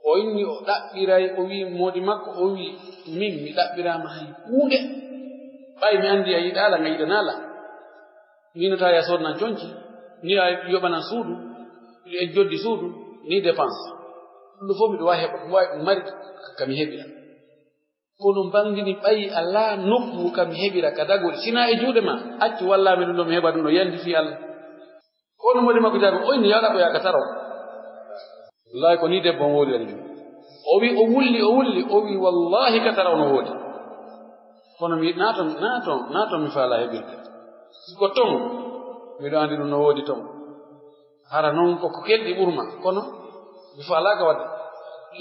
O inni o ɗaɓɓiray, o wi'i moodi makko, o wi'i, "Min, mi ɗaɓɓiraama hay huunde. Ɓay mi anndi a yiɗaa lan, a yiɗanaa lan. Miin wota ya sodnan conci, ni a yoɓanan suudu, e joddi suudu, ni dépense. Ɗum ɗoo fof miɗo waawi heɓa, mi waawi ɗum mari, ka mi heɓira. Kono mbalndini ɓay alaa nokku ka mi heɓira ka dagori. Si naa e juuɗe maa, accu wallaa mi ɗum ɗoo, mi heɓa ɗum ɗoo, yandi fii Allah." Kono moodi makko jaabi, o inni, "Yo ɗaɓɓoya ka taraw." Wallaahi, ko nii debbo on wowlirani ɗum. O wi, o wulli, o wulli, o wi, "Wallaahi, ka taraw no woodi. Kono mi naaton, naaton, naaton, mi faalaa heɓirde. Si ko ton, miɗo anndi ɗum no woodi ton. Hara non ko, ko kelɗi ɓurma, kono mi faalaaka waɗde."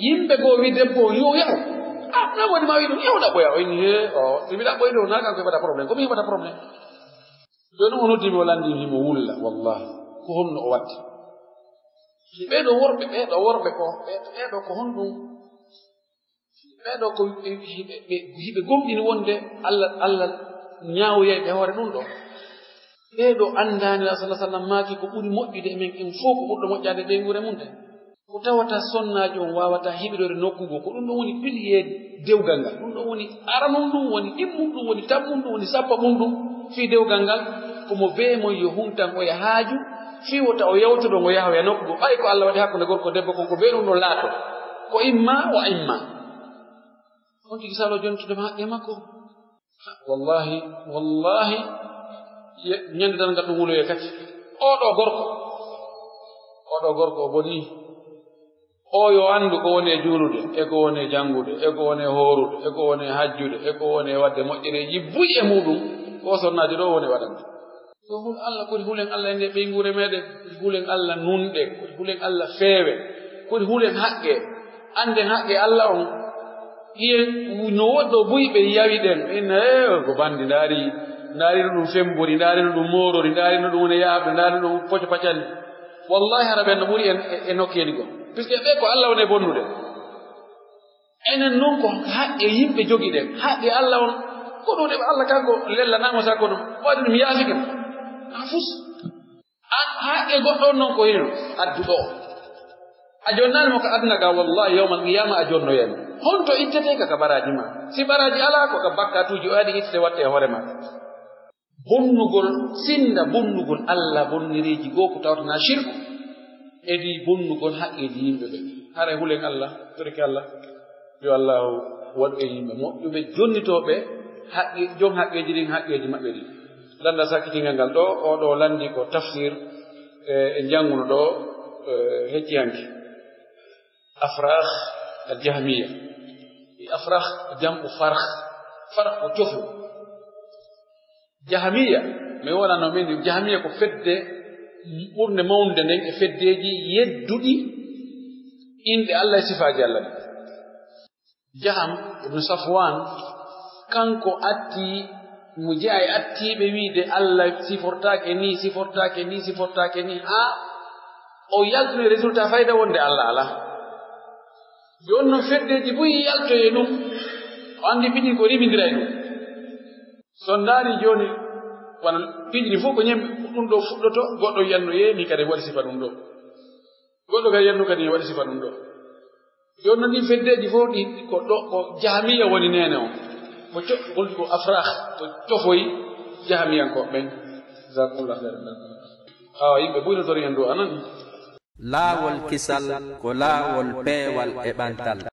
Yimɓe goo wi debbo on, "Yo yahu." "Ah, na moodi maa wi ɗum, yahu ɗaɓɓoya." O inni, "Hee, o, si mi ɗaɓɓoyi ɗum, naa kanko heɓata problème, ko mi heɓata problème." Jooni o noddi mo, o lanndini mo wulla, wallaahi, ko honno o waɗi? Ɓee ɗoo worɓe, ɓee ɗoo worɓe ko, ɓee, ɓee ɗoo ko honɗum? Ɓee ɗoo ko hiɓe, ɓe, hiɓe gomɗini wonde Allah, Allah ñaawoyay ɓe hoore ɗum ɗoo. Ɓee ɗoo anndaani, Rasul sallallahu alaihi wasallam maaki ko ɓuri moƴƴude e men en fof ko ɓurɗo moƴƴaade ɓeynguure mum ɗen. Ko tawata sonnaajo on waawataa heɓiroyde nokku goo, ko ɗum ɗon woni piliye dewgal ngal. Ɗum ɗon woni aranun ɗum, woni ɗimmun ɗum, woni tammun ɗum, woni sappaɓun ɗum fii dewgal ngal. Ko mo bee mon yo huntan oya haaju, fii wota o yawtoro ngo yaha oya nokku goo. Ɓay ko Allah waɗi hakkunde gorko e debbo kon, ko bee ɗum ɗon laato. Ko imma wa imma. On tigi salo jontude ma haqqe makko. Wallahi, wallahi, ye-, ñande tan ngal ɗum wuloye kadi. Oo ɗoo gorko, oo ɗoo gorko o bonii. O yo anndu ko woni e juulude, e ko woni e janngude, e ko woni e hoorude, e ko woni e hajjude, e ko woni e waɗde moƴƴereeji buy e muuɗum, ko sonnaajo ɗoo woni waɗande. Yo hul Allah, kodi hulen Allah e nder ɓeynguure meɗen, kodi hulen Allah nunɗe, kodi hulen Allah feewe, kodi hulen haqqe, annden haqqe Allah on. Hiyen no woɗɗo buy ɓe yawi ɗen, inna, "Eh, ko bandi, ndaari, ndaari no ɗum fembori, ndaari no ɗum moorori, ndaari no ɗum woni yaaɓde, ndaari no ɗum poco pacani." Wallahi, hara ɓen no ɓuri en e, e nokkeeli goo. Puisque ɓe ko Allah woni e bonnude. Enen non ko haqqe yimɓe jogiɗen, haqqe Allah on, ko ɗum ɗe Allah kanko lellanaama sakko ɗum, waɗi ɗum yaafike mo. A fus. An haqqe goɗɗo on non ko hino addu ɗoo. A jonnaani mo ka aduna ga, wallahi, yawmal qiyama a jonnoyay mo. Honto ittetee ka, ka baraaji ma? Si baraaji alaa, ko ka bakkatuuji o adi ittete watte e hoore ma. Bonnugol, sinda bonnugol Allah bonnereeji goo ko tawata na shirku, edii bonnugol haqqeeji yimɓe ɓe. Haray hulen Allah, torike Allah, yo Allahu waɗu en yimɓe moƴƴuɓe, jonnitooɓe haqqe, jom haqqeeji ɗin, haqqeeji maɓɓe ɗin. Lannda sakkitingal ngal ɗoo, oo ɗoo lanndi ko tafsir, e, e njannguno ɗoo, e, hecci hanki. Afrakh al-Jahmiya. E afrakh jam'u farkh. Farkh ko cofu. Jahmiya, mi wonano min, Jahmiya ko fedde ɓurnde mawnude nden e feddeeji yedduɗi inɗe Allah e sifaaji Allah ɗin. Jaham ibn Safwan, kanko atti, mo jeyaa e attiiɓe wiide Allah sifortaake nii, sifortaake nii, sifortaake nii, haa o yaltini résultat fayda wonde Allah alaa. Jooni non feddeeji buy yaltoyi e ɗum, o anndi piiji ko rimindiray ɗum. So ndaari jooni, wano piiji ɗi fof ko ñemɓe, ɗum ɗoo fuɗɗoto, goɗɗo wiyan no, "Yee, min kadi mi waɗi sifa ɗum ɗoo." Goɗɗo kadi wiyan no kadi mi waɗi sifa ɗum ɗoo. Jooni non ɗin feddeeji fof ɗi ko ɗo, ko Jahamiya woni neene on. Ko co-, ko, ko afrah, ko cofoyi Jahamiyankooɓe ɓen. Jazakumullahu khairan. Awa, yimɓe buy no tori en ɗoo, a nani? Laawol kisal ko laawol peewal e ɓantal.